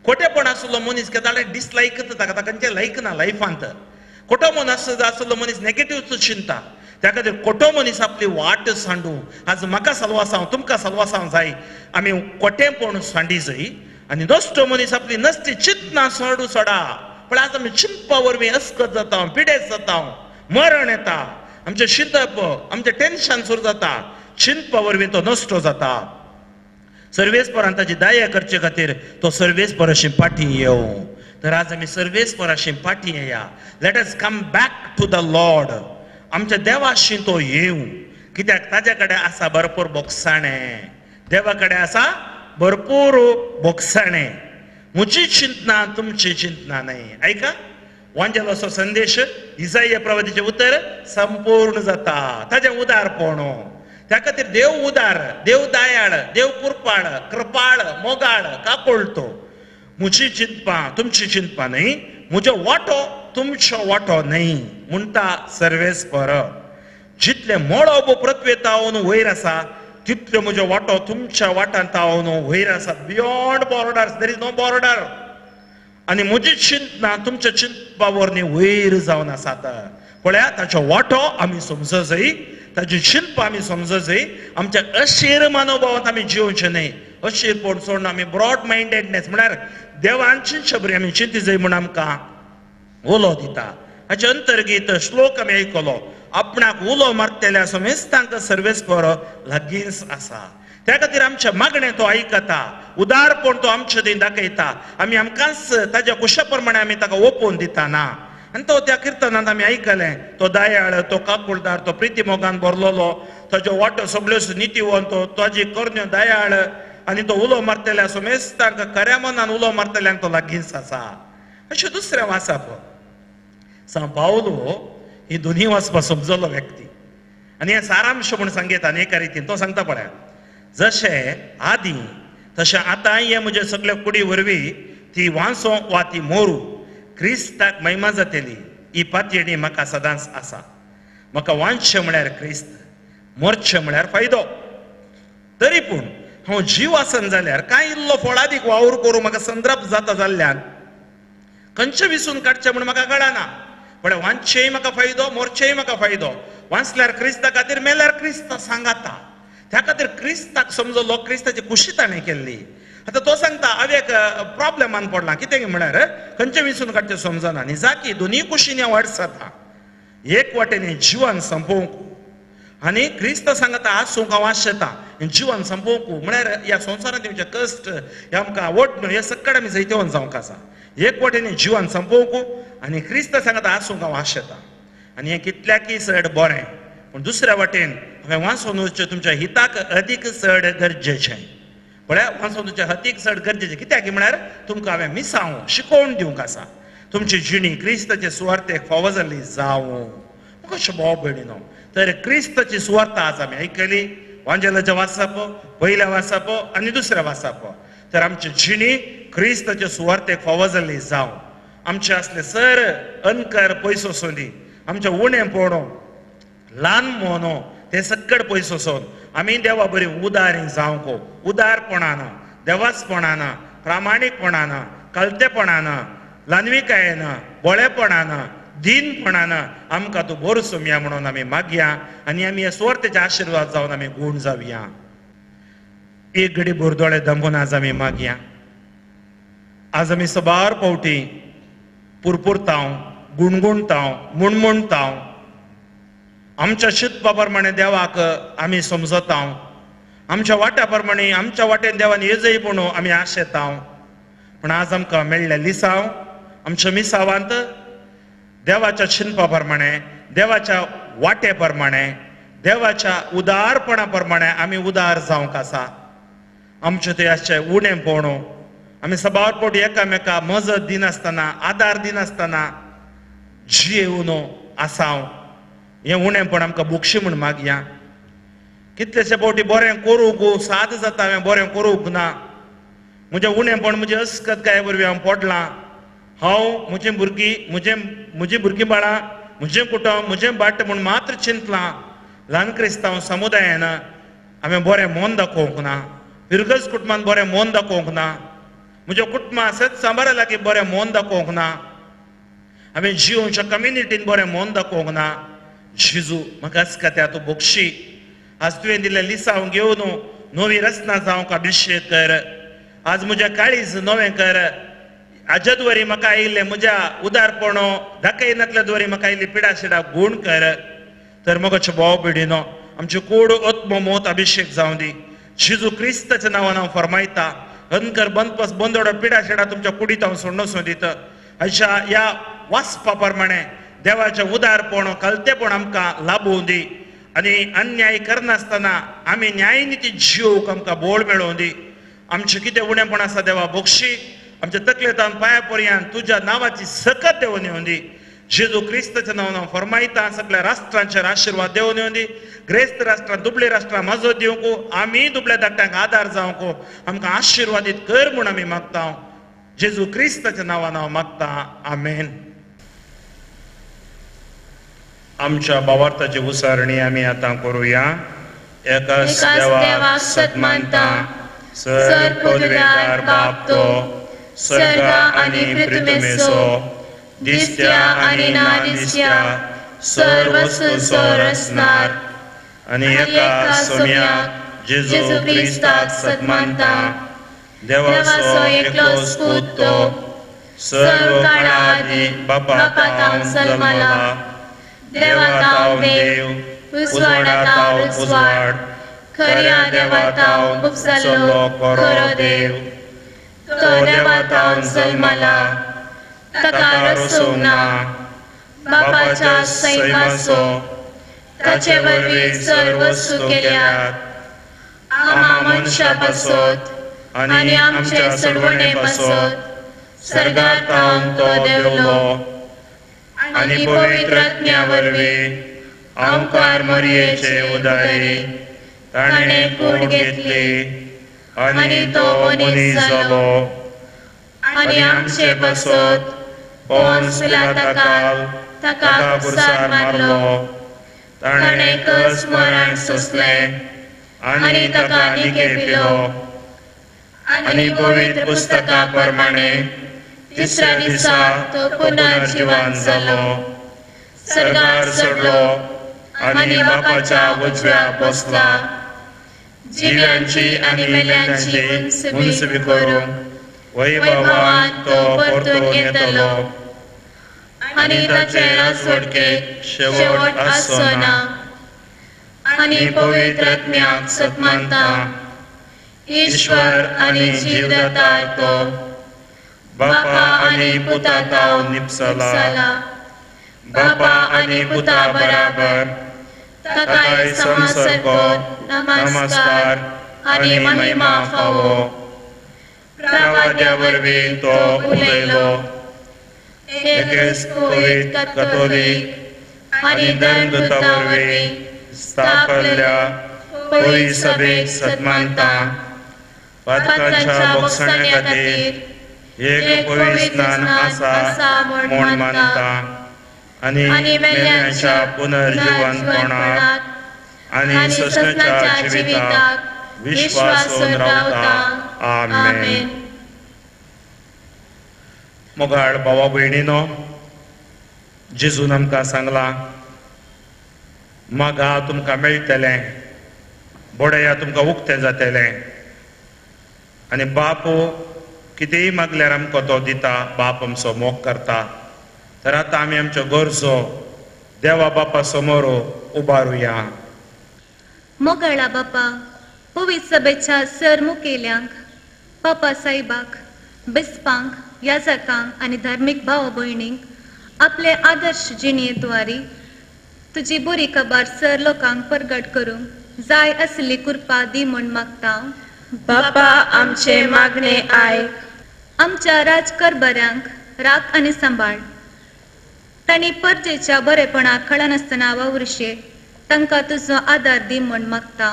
खोटेपण आसलो मनीस केदाळे डिसलायक ताका, ताका खंयचें लायक ना लायफांत. खोटो मनीस आसलो मनीस नेगेटीव चिंता. त्या खातीर खोटो मनीस आपली वाट सांडू. आज म्हाका सलवासांव, तुमकां सलवासांव जाय, आमी खोटेपण सांडी जाय. आनी नश्टो मनीस आपली नश्टी चिंतना सांडू सोडा. पण आज आमी चिंतपा वरवीं अस्कत जाता, पिडेस जाता, मरण येता, आमचें शिंतप, आमचें टेन्शन सुरू जाता. चिंतपा वरवीं तो नश्टो जाता. सर्वेस्परान ताची दया करचे खातीर तो सर्वेस्पराशी फाटीं येवं. तर आज आमी सर्वेस्पराशी फाटीं येया. Let us come back to the Lord. आमच्या देवाशी तो येवं. कित्याक ताज्या कडेन आसा भरपूर बोगसाणें, देवा कडेन आसा भरपूर बोगसाणें. म्हजी चिंतना तुमची चिंतना न्हय. आयका वांजेलाचो संदेश इजाया प्रवादीचें उतर संपूर्ण जाता. ताजें उदारपण. त्या खातीर देव उदार, देव दयाळ, देव कुरपाळ, कृपाळ, मोगाळ, काकुळतो. म्हजी चिंतपां तुमची चिंतपां न्हय, म्हजो वांटो तुमचो वांटो न्हय म्हणटा सर्वेस्पर. जितलें मळब पृथ्वी तावन वयर आसा तितल्यो म्हज्यो वांटो तुमच्या वाटांत तावन वयर आसा. Beyond borders, there is no border. आनी म्हजी चिंतना तुमच्या चिंतपा वरवीं वयर जावन आसात. पळया ताचो वांटो आमी समज जाय, ताची चिंतपां आमी समज जाय. आमच्या अशीर मनोभावांत आमी जिवचें न्हय. अशीरपण सोडून आमी ब्रॉड मायंडेडनेस म्हळ्यार देवान चिंतचे बरी आमी चिंती जाय म्हूण आमकां उलो दिता. हाचे अंतर्गीत श्लोक आमी आयकलो, आपणाक उलो मारतल्या समेस्तांक सर्वेस्पर लागींच आसा. त्या खातीर आमच्या मागणें तो आयकता, उदारपण तो आमचे थंय दाखयता. आमी आमकांच ताज्या कुशा प्रमाणे आमी ताका ओपोवन दिता ना. आनी तो त्या किर्तनांत आमी आयकलें, तो दयाळ, तो काकुळदार, तो प्रिती मोगान भरलेलो, ताज्यो वाटो सगळ्यो नितीवंत, ताजी करण्यो दयाळ, आनी तो उलो मारतल्या समेस्तांक खऱ्या मनान उलो मारतल्यांक तो लागींच आसा. अशें दुसरें वाचप सांव पावलो ही दोनी वाचपा समजलो व्यक्ती. आनी हें सारांश म्हूण सांगता आनी एका रितीन तो सांगता पळया, जशें आदीं तशें आतांय हे म्हजे सगळे कुडी वरवीं ती वांसो वा ती मोरू क्रिस्ताक महिमा जातली ही पातयेणी म्हाका सदांच आसा. म्हाका वांचचें म्हळ्यार क्रिस्त, मरचें म्हळ्यार फायदो. तरी पूण हांव जीव आसन जाल्यार कांय इल्लो फळादीक वावर करूं म्हाका संद्रप जाता जाल्ल्यान खंयचें विसून काडचें म्हूण म्हाका कळना. पण वांचचेय म्हाका फायदो, मोरचेय म्हाका फायदो. वांचल्यार क्रिस्ता खातीर, मेल्यार क्रिस्ता सांगाता. त्या खातीर क्रिस्ताक समजलो, क्रिस्ताची खुशी ताणें केल्ली. आतां तो सांगता हांव एक प्रॉब्लेमान पडला, कितें म्हळ्यार खंयचें विसून काडचें समजना आनी जाकी दोनूय कुशींनी हांव अडसता. एक वाटेन जिवन संपोवंक आनी क्रिस्त सांगता आसूंक हांव आशेता, जिवन संपोवंक म्हळ्यार ह्या संवसारांत येवचे कश्ट हे आमकां आवडनो हे सगळें आमी जैतवंत जावंक आसा. एक वाटेन जिवन संपोवंक आनी क्रिस्त सांगता आसूंक हांव आशेता आनी हें कितल्याकय चड बरें, पूण दुसऱ्या वाटेन हांवें वाचून वचचें तुमच्या हिताक अदीक चड गरजेचें. पळया वाचून तुमच्या हतीक चड गरजेचें कित्याक म्हळ्यार तुमकां हांवें मिसांव शिकोवन दिवंक आसा, तुमची जिणी क्रिस्ताचे सुवार्थेक फावो जाल्ली जावं. कशें भाव भयणीनो, तर क्रिस्ताची सुवार्थ आज आमी आयकली, वांजेलाचें वाचप, पयलें वाचप आनी दुसरें वाचप. तर आमची जिणी क्रिस्ताचे सुवार्थेक फावो जाल्ली जावं. आमचे आसले सर अनकर पयसो सोदी, आमचें उणें पोणो ल्हान मोनो ते सक्कड पयसो सोद आमी देवा बरी उदारी जावंक, उदारपणान, देवासपणान, प्रामाणीकपणान, कलतेपणान, ल्हानविकायेन, बोळेपणान, दीनपणान आमकां तूं बरो सोमया म्हणून आमी मागया आनी आमी ह्या सुवार्थेचे आशिर्वाद जावन आमी गूण जावया. एक घडी बोरदोळे दंबून आज आमी मागया. आज आमी सबार पावटी पुरपुरतांव, गुणगुणतांव, मुणमुणतांव, आमच्या शितपा प्रमाणे देवाक आमी समजतांव, आमच्या वाट्या प्रमाणे आमच्या वाटेन देवान येजय म्हणून आमी आशेतांव. पूण आज आमकां मेळ्ळें लिसांव आमच्या मिसावांत देवाच्या शिनपा प्रमाणे, देवाच्या वाटे प्रमाणे, देवाच्या उदारपणा प्रमाणे आमी उदार जावंक आसा. आमचें तें आसचें उणें पोणो आमी सबार पावटी एकामेका मजत दिनासतना, आदार दिनासतना जियेवन आसाव. हें उणेंपण आमकां बोगशी म्हूण मागया. कितलेशे फावटी बरें करूंक साद जाता, हांवें बरें करूंक ना, म्हजें उणेंपण म्हजें अस्कत काय वरवीं हांव पडलां. हांव म्हजी भुरगीं, म्हजी भुरगीं बाळां, म्हजें कुटुंब, म्हजें भाट म्हूण मात्र चिंतलां. ल्हान क्रिस्तांव समुदायान हांवें बरें मन दाखोवंक ना, फिरगज कुटुंबान बरें मन दाखोवंक ना, म्हज्या कुटुंबा सत सांबारा लागीं बरें मन दाखोवंक ना, हांवें जियोच्या कम्युनिटीन बरें मन दाखोवंक ना. जेजू म्हाका अस्कत्या तूं बोगशी. आज तुवें दिल्लें लिसांव घेवन नवी रचना जावंक अभिशेक कर. आज म्हज्या काळीज नवें कर. आजद्वारी म्हाका आयिल्लें म्हज्या उदारपणो दाखयनातल्या द्वारी म्हाका आयिल्ली पिडाशिडा गूण कर. तर मगोचे भाव भयणीनो आमचे कोड आत्मो मोत अभिशेक जावं दी. जेजू क्रिस्ताच्या नांवान हांव फरमायता, अनकर बंदपस बंदोडो पिडाशिडा तुमच्या कुडीत हांव सोडणो सोदीत. अशा ह्या वाचपा प्रमाणे देवाचें उदारपण कलतेपण आमकां लाबोवं दी आनी अन्याय करनासतना आमी न्यायनिती जियोवंक आमकां बोळ मेळोवं दी. आमचें कितें उणेंपण आसा देवा बोगशी. आमच्या तकलेंत पांया पर्यंत तुज्या नांवाची सकत देवून येवं दी. जेजू क्रिस्ताच्या नांवान हांव फरमायता, सगळ्या राष्ट्रांचेर आशिर्वाद देवून येवं दी. ग्रेस्त राष्ट्रां, दुबळे राष्ट्रां मजत दिवंक, आमी दुबळ्या धाकट्यांक आदार जावंक आमकां आशिर्वादीत कर म्हूण आमी मागता. जेजू क्रिस्ताच्या नांवान हांव मागता, आमेन. आमच्या भावार्थाची उसारणी आमी आतां करुया. एकाच देवाक सन्मानता, सर पदवेदार बाप तो, सर्गा आनी पृथ्वेचो, दिसत्या आनी ना दिसत्या सर्व वस्तूंचो रचणार, आनी एका सोम्याक जेजू क्रिस्ताक सन्मानता, देवाचो एकलोच पूत तो, सर्व काळा आदीं बापा तावन जल्मला, देवा तावन देव, उजवाडा तावन उजवाड, खऱ्या देवा तावन उपजल्लो खरो देव, तो देवा तावन जल्मला, ताका रचूंक ना, बापाच्या सैमाचो, ताचे वरवीं सर्व वस्तू केल्यात, आमा मनशा पासत आनी आमचे सोडवणे पासत सर्गार तावन तो देवलो आनी पवित्र आत्म्या वरवीं आमकार मरियेचे उदारी ताणें कूड घेतली आनी तो मनीस जालो आनी आमचे पासत पोन्स पिलाताकाल ताका खुर्सार मारलो, ताणें कस मरण सोंसलें आनी ताका निकेपिलो आनी पवित्र पुस्तका प्रमाणे तिसऱ्या दिसा तो पुनर्जिवन जालो, सर्गार चडलो आनी बापाच्या उजव्या बसला, जिव्यांची आनी मेल्यांची मुनसुबी करूंक वैभवान तो परतून येतलो आनी ताचे राजवटकेक शेवट आसचो ना. आनी पवित्र आत्म्याक सत्मानता, ईश्वर आनी जीवदातार तो बापा आनी पुता ताव निपसला, बापा आनी पुता बराबर ताकाय समसारको नमस्कार आनी महिमा फावो. प्रवाद्या वरवीं तो उलयलो, एकेच पवित्र कथोलीक आनी धर्मदूता वरवीं स्थापल्ल्या पवित्र सभेक सन्मानता, पातकांच्या बोगसण्या खातीर एक पवित्र स्नान आसा म्हूण मानता आनी मेल्ल्यांच्या पुनर्जिवनपणाक आनी ससनाच्या जिविताक विश्वासून रावता. आमेन. मोगाळ भावा भयणीनो, जेजून आमकां सांगलां, मागा तुमकां मेळटलें, बडया तुमकां उक्तें जातलें. आनी बाप कितेंय मागल्यार आमकां तो दिता, बाप आमचो मोग करता. तर आतां आमी आमच्यो गरजो देवा बापा समोर उबारुया. मोगाळा बापा, पवित्र सभेच्या सर मुखेल्यांक, पापा साहेबाक, बिस्पांक, याजकांक आनी धार्मीक भाव भयणींक आपले आदर्श जिणेद्वारी तुजी बरी खबर सर लोकांक परगट करूंक जाय आसली कृपा दी म्हूण मागता. बापा आमचे मागणे आयक. आमच्या राजकारभाऱ्यांक राख आनी सांबाळ. तांणी परजेच्या बरेपणाक कळनासतना वावुरशे तांकां तुजो आदार दी म्हूण मागता.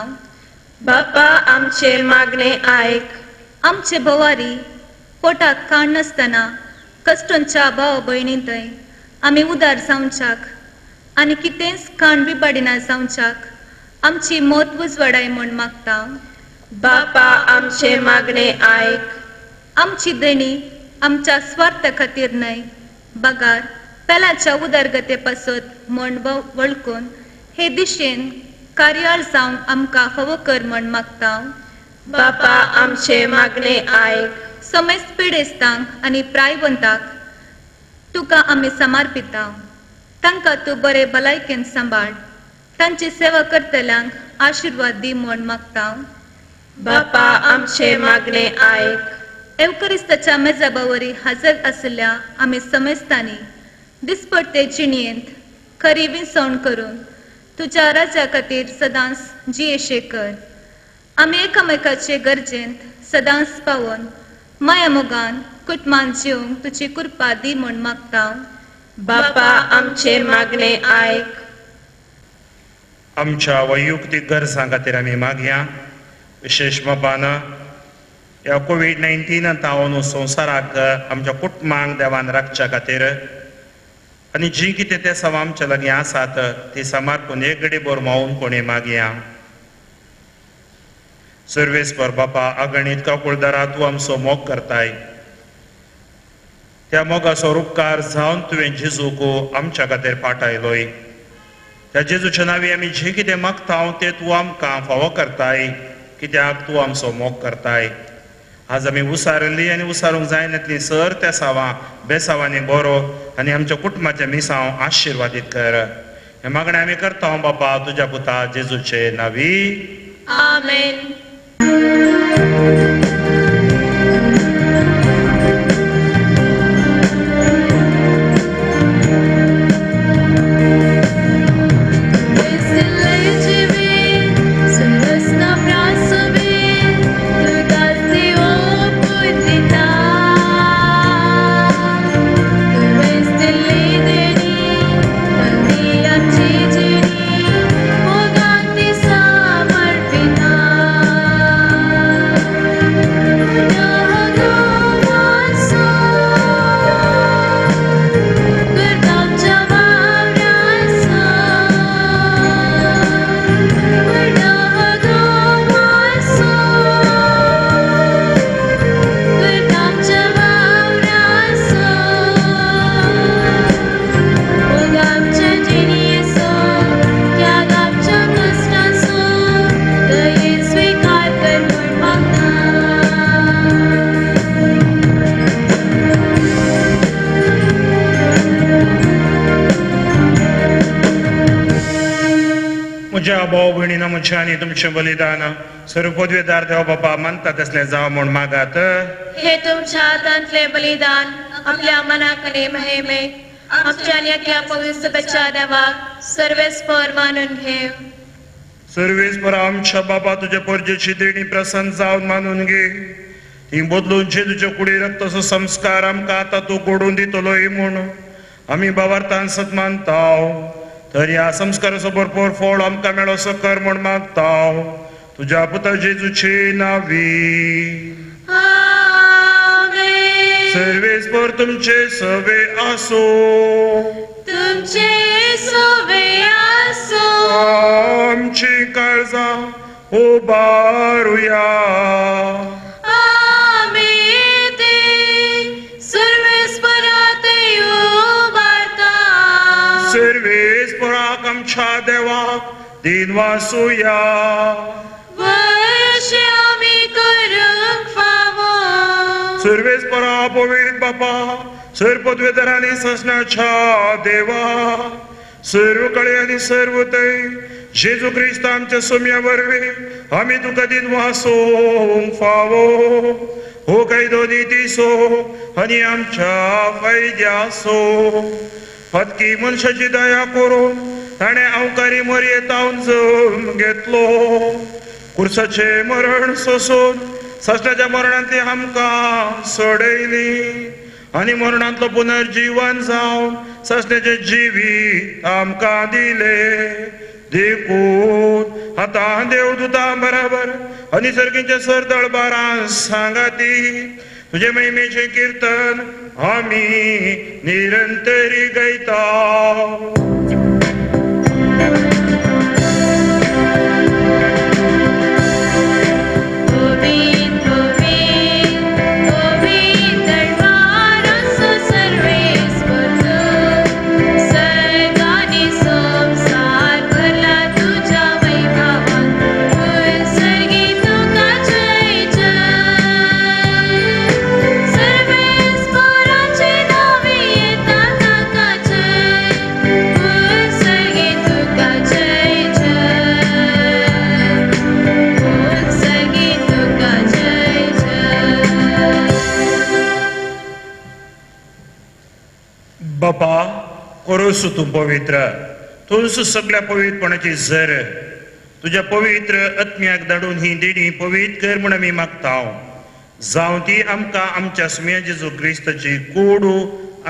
बापा आमचे मागणे आयक. आमचे भोवारी पोटाक खाण नासतना कश्टांच्या भाव भयणी थंय आमी उदार जावच्याक आनी कितेंच खाण बिबाडिना जावच्याक आमची मत उजवाडाय म्हूण मागता. बापा आमचे मागणे आयक. आमची देणी आमच्या स्वार्था खातीर न्हय बगार पेलाच्या उदरगते पासत म्हूण वळखून हे दिशेन कार्याळ जावंक आमकां फावो कर म्हूण मागता. बापा आमचे मागणे आयक. समेस्त पिडेस्तांक आनी प्रायवंताक तुका आमी समर्पिता. तांकां तूं बरे भलायकेन सांबाळ. तांची सेवा करतल्यांक आशिर्वाद दी म्हूण मागता. बापा आमचे मागणे आयक. एवकरिस्ताच्या मेजाबावरी हजर आशिल्ल्या आमी समेस्तांनी दिसपट्टे जिणेंत खरी विसवण करून तुज्या राज्या खातीर सदांच जियेशे कर. आमी एकामेकाचे गरजेंत सदांच पावोन माया मोगान कुटुंबान जिवंक तुजी कृपा दी म्हूण मागता. बापा आमचे मागणे आयक. आमच्या वैयक्तीक गरजां खातीर आमी मागया. विशेश बाबान ह्या कोवीड-19 तावन संवसाराक आमच्या कुटुंबांक देवान राखच्या खातीर आनी जी कितें ते सवा आमच्या लागीं आसात ती समर्पून एक घडी भर मावून कोणी मागया. सर्वेस्पर बापा, अगणीत काकुळदारा तूं आमचो मोग करताय. त्या मोगाचो उपकार जावन तुवें जेजूक आमच्या खातीर पाठायलोय. त्या जेजूच्या नांवी आमी जें कितें मागता तें तूं आमकां फावो करताय, कित्याक तूं आमचो मोग करताय. आज आमी उसारली आनी उसारूंक जायनातली सर त्या सावां बेसावांनी बरो आनी आमच्या कुटुंबाचे मिसांव आशिर्वादीत कर. हें मागणें आमी करता बापा तुज्या पुता जेजूचे नांवी. आमेन. Samar म्हज्या भाव भयणीन म्हजें आनी तुमचें बलिदान सर्व पदवेदार देव बापा मानता तसलें जावं म्हूण मागात. हे तुमच्या हातांतलें बलिदान आपल्या मनाक आनी महिमेक आमच्या आनी अख्या पवित्र देवाक सर्वेस्पर मानून घेव. सर्वेस्पर आमच्या बाबा तुज्या परजेची देणी प्रसन्न जावन मानून घे. ती बदलून जेजूच्या कुडी रक्ताचो संस्कार आमकां आतां तूं घडोवन दितलोय म्हूण आमी बाबार्थान सत मानताव. तर ह्या संस्काराचो भरपूर फळ आमकां मेळोसो कर म्हूण मागताव तुज्या पुता जेजूचे नांवी. सर्वेस्पर तुमचे सवे आसो. तुमचे सवे आसो. आमची काळजां उबारुया. आमी ती सर्वेस्परात उबारता. सर्वेस्पराक आमच्या देवाक दिन वासुया. वर्ष आमी करूंक फावो. सर्वेस्परा पवित्र बापा सर्व पदवेदार आनी ससनाच्या देवा सर्व कळे आनी सर्व तय जेजू क्रिस्त आमच्या सोम्या वरवीं आमी तुका दिन वासूंक फावो. हो कायदो नितीसो आनी आमच्या फायद्यासो. हतकी मनशाची दया करून ताणें अवकारी मरयेतावन जम घेतलो. कुर्साचें मरण सोसून ससनाच्या मरणांतली आमकां सोडयली आनी मरणांतलो पुनर्जीवन जावन ससण्याचें जिवीत आमकां दिलें. देखून आतां देवदूतां बराबर आनी सर्गींच्या सरदळबारां सांगाती तुजे महिमेचें किर्तन आमी निरंतरी गायता. बापा करोसू तूं पवित्र तूंच सगळ्या पवित्रपणाची जर तुज्या पवित्र आत्म्याक धाडून ही देणी पवित्र कर म्हूण आमी मागता. जावं ती आमकां आमच्या सुम्या जेजू क्रिस्ताची कोडू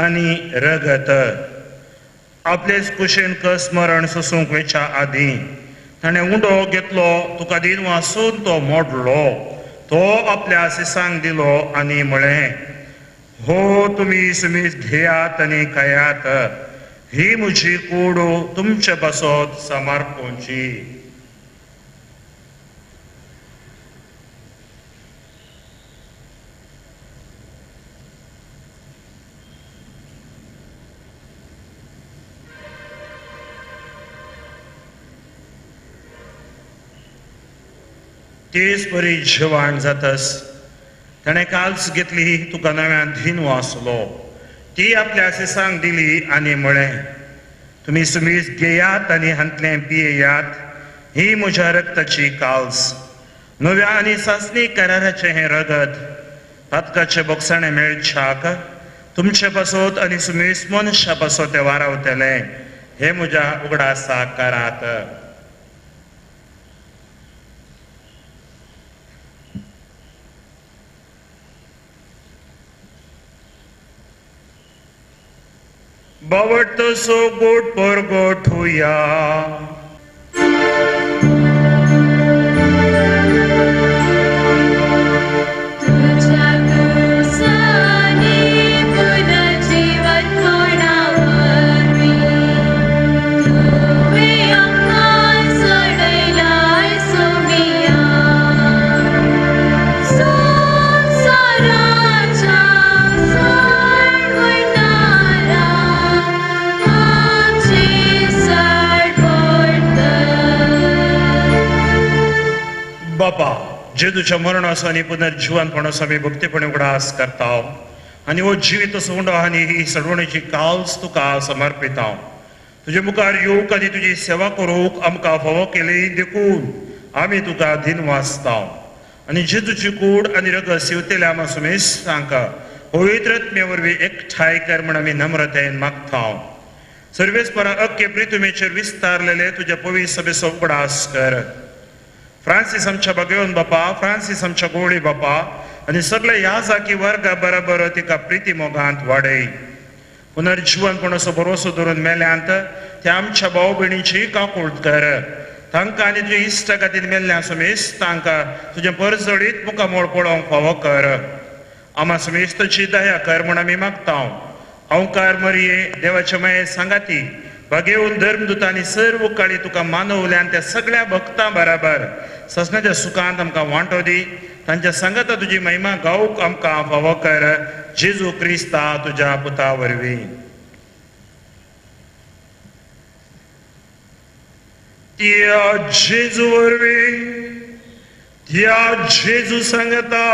आनी रगत. आपलेच कुशेन कस मरण सोसूंक वेच्या आदीं ताणें उंडो घेतलो तुका दिन वासून तो मोडलो. तो आपल्या सिसांक दिलो आनी म्हळें, हो तुमी सुमीस घेयात आनी खायात. ही म्हजी कूड तुमचे पासत समर्पणची. तेच परी जेवण जातस ताणें काल्स घेतली तुका नव्यान धिनू आसलो. ती आपल्या सिसांक दिली आनी म्हळें, तुमी सुमीस घेयात आनी हांतलें पियेयात. ही म्हज्या रक्ताची काल्स नव्या आनी सासणी कराराचें हें रगत पातकाचें बोगसाणें मेळच्याक तुमचे पासत आनी सुमीस मनशा पासत तें वारावतलें. हें म्हज्या उगडासाक करात. बावटतो सो गोट पर गोठुया. बापा जेजूच्या मरणाचो आनी पुनर्जिवनपणाचो आमी भक्तीपणे उगडास करता आनी हो जिवीत सोंडो आनी ही सडवणेची काल्स तुका समर्पिता. तुजे मुखार येवंक आनी तुजी सेवा करूंक आमकां फावो केली देखून आमी तुका दिनवासता. आनी जेजूची कूड आनी रगत शिवतेल्या आमा सुमेस्तांक पवित्र आत्म्या वरवीं एकठांय कर म्हूण आमी नम्रतायेन मागता. सर्वेस्परा अख्खे प्रितुमेचेर विस्तारलेले तुज्या पवित्र सभेचो उगडास कर. फ्रांसीस आमच्या बागेवन बापा, फ्रांसीस आमच्या गोवळी बापा आनी सगळे ह्या जाकी वर्गा बरोबर तिका प्रिती मोगांत वाडय. पुनर्जीवनपणाचो भरोसो धरून मेल्यांत त्या आमच्या भाव भयणीची काकूळट कर. तांकां आनी तुज्या इश्टा खातीर मेल्ल्या सुमेस्त तांकां तुजें परजळीत मुखामोळ पळोवंक फावो कर. आमा सुमेस्ताची दया कर म्हूण आमी मागता. अंकार मरिये देवाचे माये सांगाती बागेवन धर्मदूतांनी सर्व काळी तुका मानवल्यान त्या सगळ्या भक्तां बराबर ससनाच्या सुखांत आमकां वांटो दी. तांच्या सांगाता तुजी महिमा गावूंक आमकां फावो कर. जेजू क्रिस्ता तुज्या पुता वरवीं. त्या जेजू वरवीं, त्या जेजू सांगता,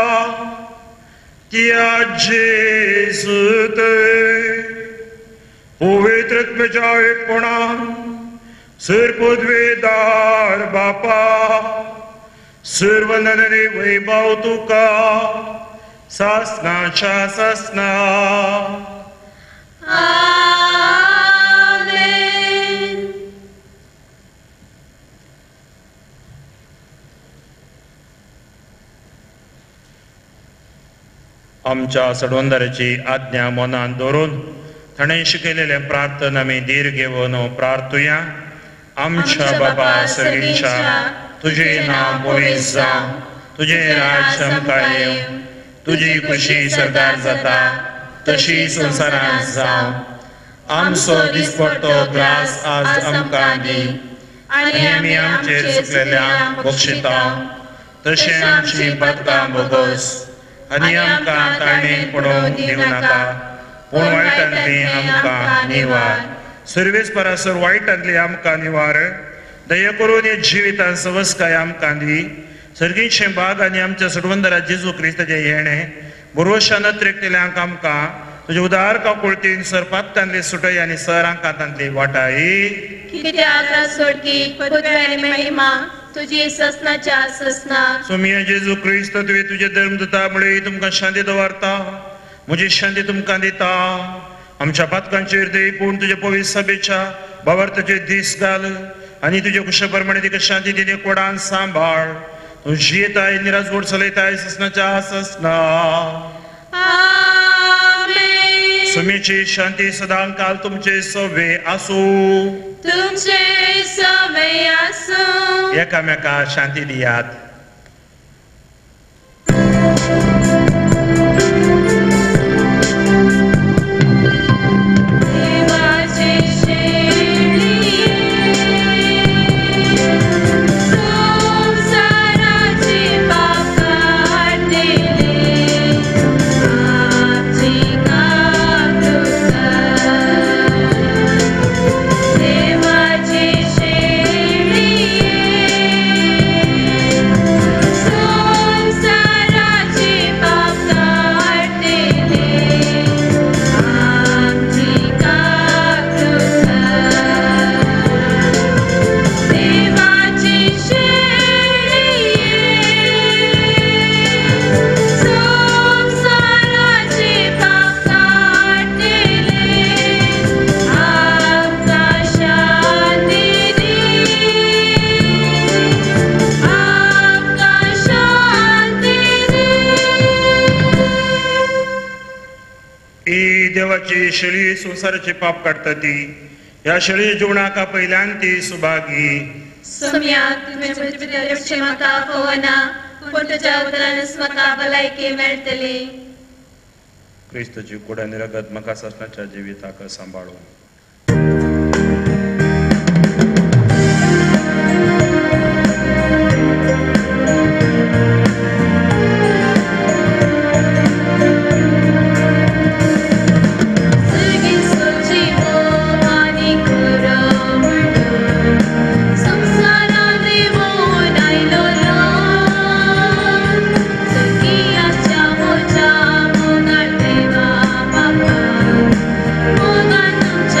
त्या जेजू पवित्र आत्म्याच्या एकपणान सर पदवेदार बापा सर्व नंदने वैभव तुका सासनाच्या सासना. आमेन. आमच्या सडवंदाराची आज्ञा मनान दवरून ताणें शिकयलेलें प्रार्थना आमी धीर घेवन प्रार्थुया. आमच्या बाबा सर्गीच्या, तुजें नांव पवित्र जावं, तुजें राज्य आमकां येवं, तुजी खुशी सरदार जाता तशी संवसारांत जावं. आमचो दिसपट्टो ग्रास आज आमकां दी आनी आमी आमचेर चुकलेल्यांक बक्षिता तशें आमची पातकां भोगोस आनी आमकां ताणें पडोवंक दिवं नाका, पूण वायटांतली आमकां निवार. सर्वेस परासर वायटांतली आमकां निवार. दया करून हे जिवितान सवस्काय आमकां दी. सर्गीचें भाग आनी आमच्या सडवंदरा जेजू क्रिस्ताचें येणें भरवशान अत्रेकतेल्यांक आमकां तुजे उदार काकुळतीन सर पातकांतली सुटय आनी सर आंकांतांतली वाटाय. कित्याक सोडकी पदवी आनी महिमा तुजी ससनाच्या ससना. सोमिया जेजू क्रिस्त तुवें तुजे धर्मदूता मुळे तुमकां शांती दवरता, म्हजी शांती तुमकां दिता. आमच्या पातकांचेर दे पूण तुजे पवित्र सभेच्या भावार्थाचेर दीस घाल आनी तुजे कुशा प्रमाणे तिका शांती दिने कोडान सांबाळ. तूं जियेताय निराजवड चलयताय ससनाच्या ससना. आमेन. सुमीची शांती सदां काल तुमचे सवे आसूं. तुमचे सवे आसूं. एकामेका शांती दियात. देवाचे शेळये संवसाराचे पाप काडलेले आमची काकूळ कर. देवाचे शेळये संवसाराचे पाप काडलेले आमची काकूळ कर. देवाचे शेळये संवसाराचे पाप काडलेले आमकां शांती दी, आमकां शांती दी. ही देवाची शेळी संवसाराचे पाप काडटा ती ह्या शेळी जिवणाका पयल्यान ती सुभागी. सोम्या, तुवें पृथ्वीचेर म्हाका पळोवना, पूण तुज्या उतरानच म्हाका भलायकी मेळटली. क्रिस्तची कूड आनी रगत म्हाका सासणाच्या जिविताक सांबाळूं. सर्गीचो जिवो आनी खरो म्हणून संवसारांत देंवून आयलोलो. सर्गियाच्या म्हज्या मोगाळ देवा बापा, मोगान तुमच्या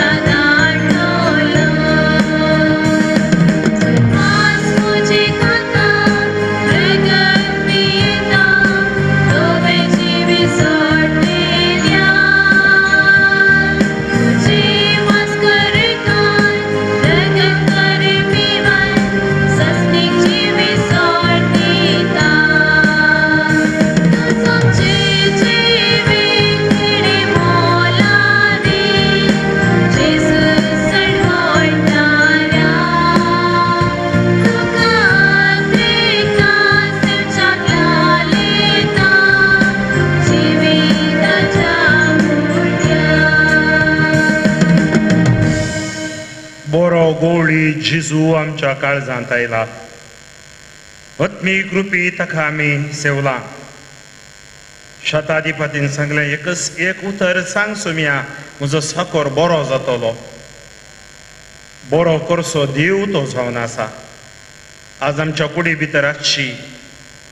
बरो गोवळी जेजू आमच्या काळजांत आयला. आत्मीक रुपी ताका आमी सेवला. शताधिपतीन सांगलें, एकच एक उतर सांग सुमया, म्हजो साकोर बरो जातलो. बरो करसो देव तो जावन आसा. आज आमच्या कुडी भितर आसची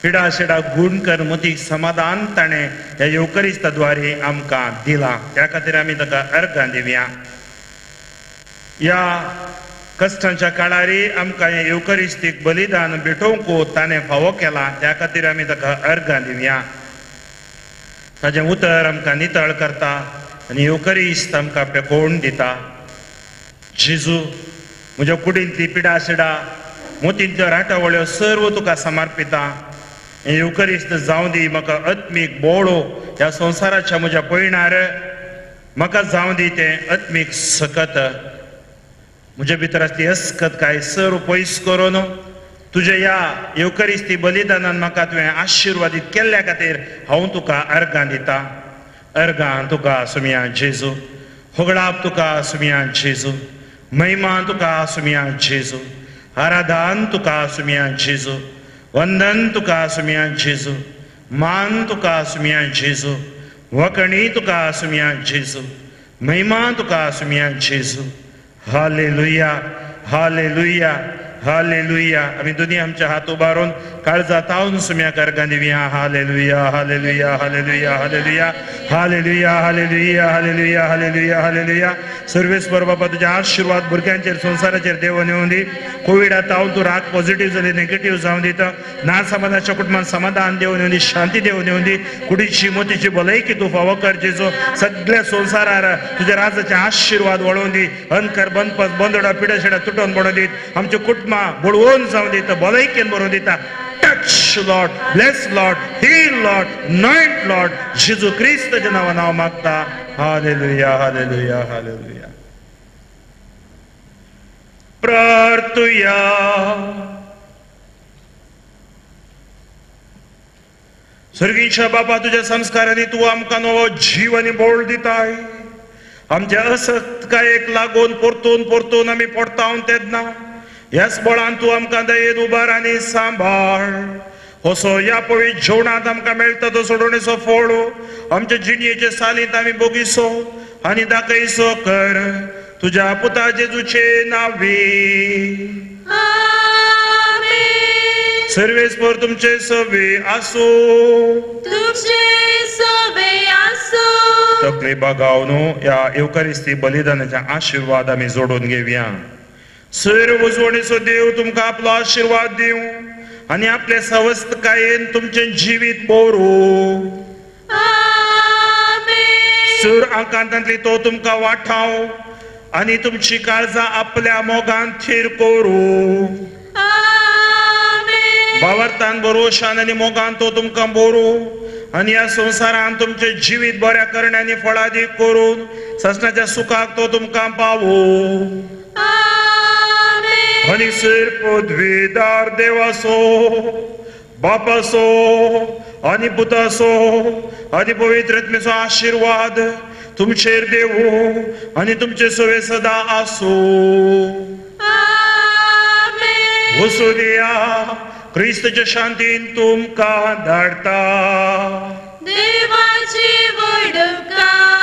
पिडा शिडा गुण कर मतीक समाधान ताणें ह्या येवकरिस्ता द्वारे आमकां दिलां. त्या खातीर आमी ताका अर्गां दिवया. ह्या कश्टांच्या काळारी आमकां हें येवकरिस्तीक बलिदान भेटोवंक ताणें फावो केलां. त्या खातीर आमी ताका अर्गां दिवया. ताजें उतर आमकां नितळ करता आनी येवकरिस्त आमकां पेकोवन दिता. जेजू, म्हज्या कुडींतली पिडा शिडा मोतींतल्यो राटावळ्यो सर्व तुका समर्पिता. हें येवकरिस्त जावं दी म्हाका आत्मीक बोळो ह्या संवसाराच्या म्हज्या पयणार म्हाका जावं दी तें आत्मीक सकत. म्हज्या भितर आसली अस्कत काय सर्व पयस करून तुज्या ह्या येवकरिस्ती बलिदानान म्हाका तुवें आशिर्वादीत केल्ल्या खातीर हांव तुका अर्गां दिता. अर्गां तुका सुमया जेजू, होगडाप तुका सुमया जेजू, महिमा तुका सुमया जेजू, आराधन तुका सुमया जेजू, वंदन तुका सुमया जेजू, मान तुका सुमया जेजू, वकणी तुका सुमया जेजू, महिमा तुका सुमया जेजू. हालेलुया, हालेलुया, हालेलुया. आमी दोनी आमच्या हात उबारून काळजा तावन सुम्या अर्गां दिवया. हालेलुया, हालेलुया, हालेलुया, हालेलुया, हालेलुया, हालेलुया, हालेलुया, हालेलुया, हालेलुया. सर्वेस्पर बाबा, तुज्या आशिर्वाद भुरग्यांचेर संवसाराचेर देवून येवूं दी. कोविडा तावन तूं राग पॉझिटिव्ह जाली नेगेटिव्ह जावं दिता. ना समाधानाच्या कुटुंबान समाधान देवून येवूं दी, शांती देवून येवूं दी. कुडीची मोतीची भलायकी तूं फावो कर जेजू. सगळ्या संवसारार तुज्या राजाचे आशिर्वाद वळोवन दी. अनकर बंदपस बंदोडा पिड्या शिड्या तुटोवन पडोवन दीत. आमच्या कुटुंबां बळवून जावं दिता, भलायकेन बरोवन दिता. Touch Lord, bless Lord, heal Lord, anoint Lord. जेजू क्रिस्ताच्या नांवान हांव मागता. हालेलुया, हालेलुया, हालेलुया. प्रार्थुया. स्वर्गीच्या बापा, तुज्या संस्कारांनी तूं आमकां नवो जीव आनी बोळ दिताय. आमच्या असक्तकायेक लागून परतून परतून आमी पडता तेन्ना ह्याच बळान तूं आमकां दयेन उबार आनी सांबाळ. असो ह्या पवित्र जेवणांत आमकां मेळटा तो सोडोवणेचो फळ आमच्या जिणयेचे सालींत आमी बोगिसो आनी दाखयसो कर. तुज्या पुता जेजूचे नांवी. सर्वेस्पर तुमचे सवे आसूं. तुमचे सवे आसूं. तकली बागावन ह्या येवकरिस्ती बलिदानाचे आशिर्वाद आमी जोडून घेवया. सर्व उजवणेचो देव तुमकां आपलो आशिर्वाद दिवं आनी आपले सवस्तकायेन तुमचें जिवीत बरू. सूर आकांतांतली तो तुमकां वाठाव आनी तुमची काळजां आपल्या मोगान थीर करूं. भावार्थान भरोशान आनी मोगान तो तुमकां बरू आनी ह्या संवसारान तुमचें जिवीत बऱ्या करण्यांनी फळादीक करून ससनाच्या सुखाक तो तुमकां पावूं. आनी सर पदवीदार देवासो, बापासो आनी पुतासो आनी पवित्र आत्म्याचो आशिर्वाद तुमचेर देवूं आनी तुमचे सवे सदां आसूं. वसुदिया क्रिस्तच्या शांतीन तुमकां धाडटा. देवाची व्हडकाय.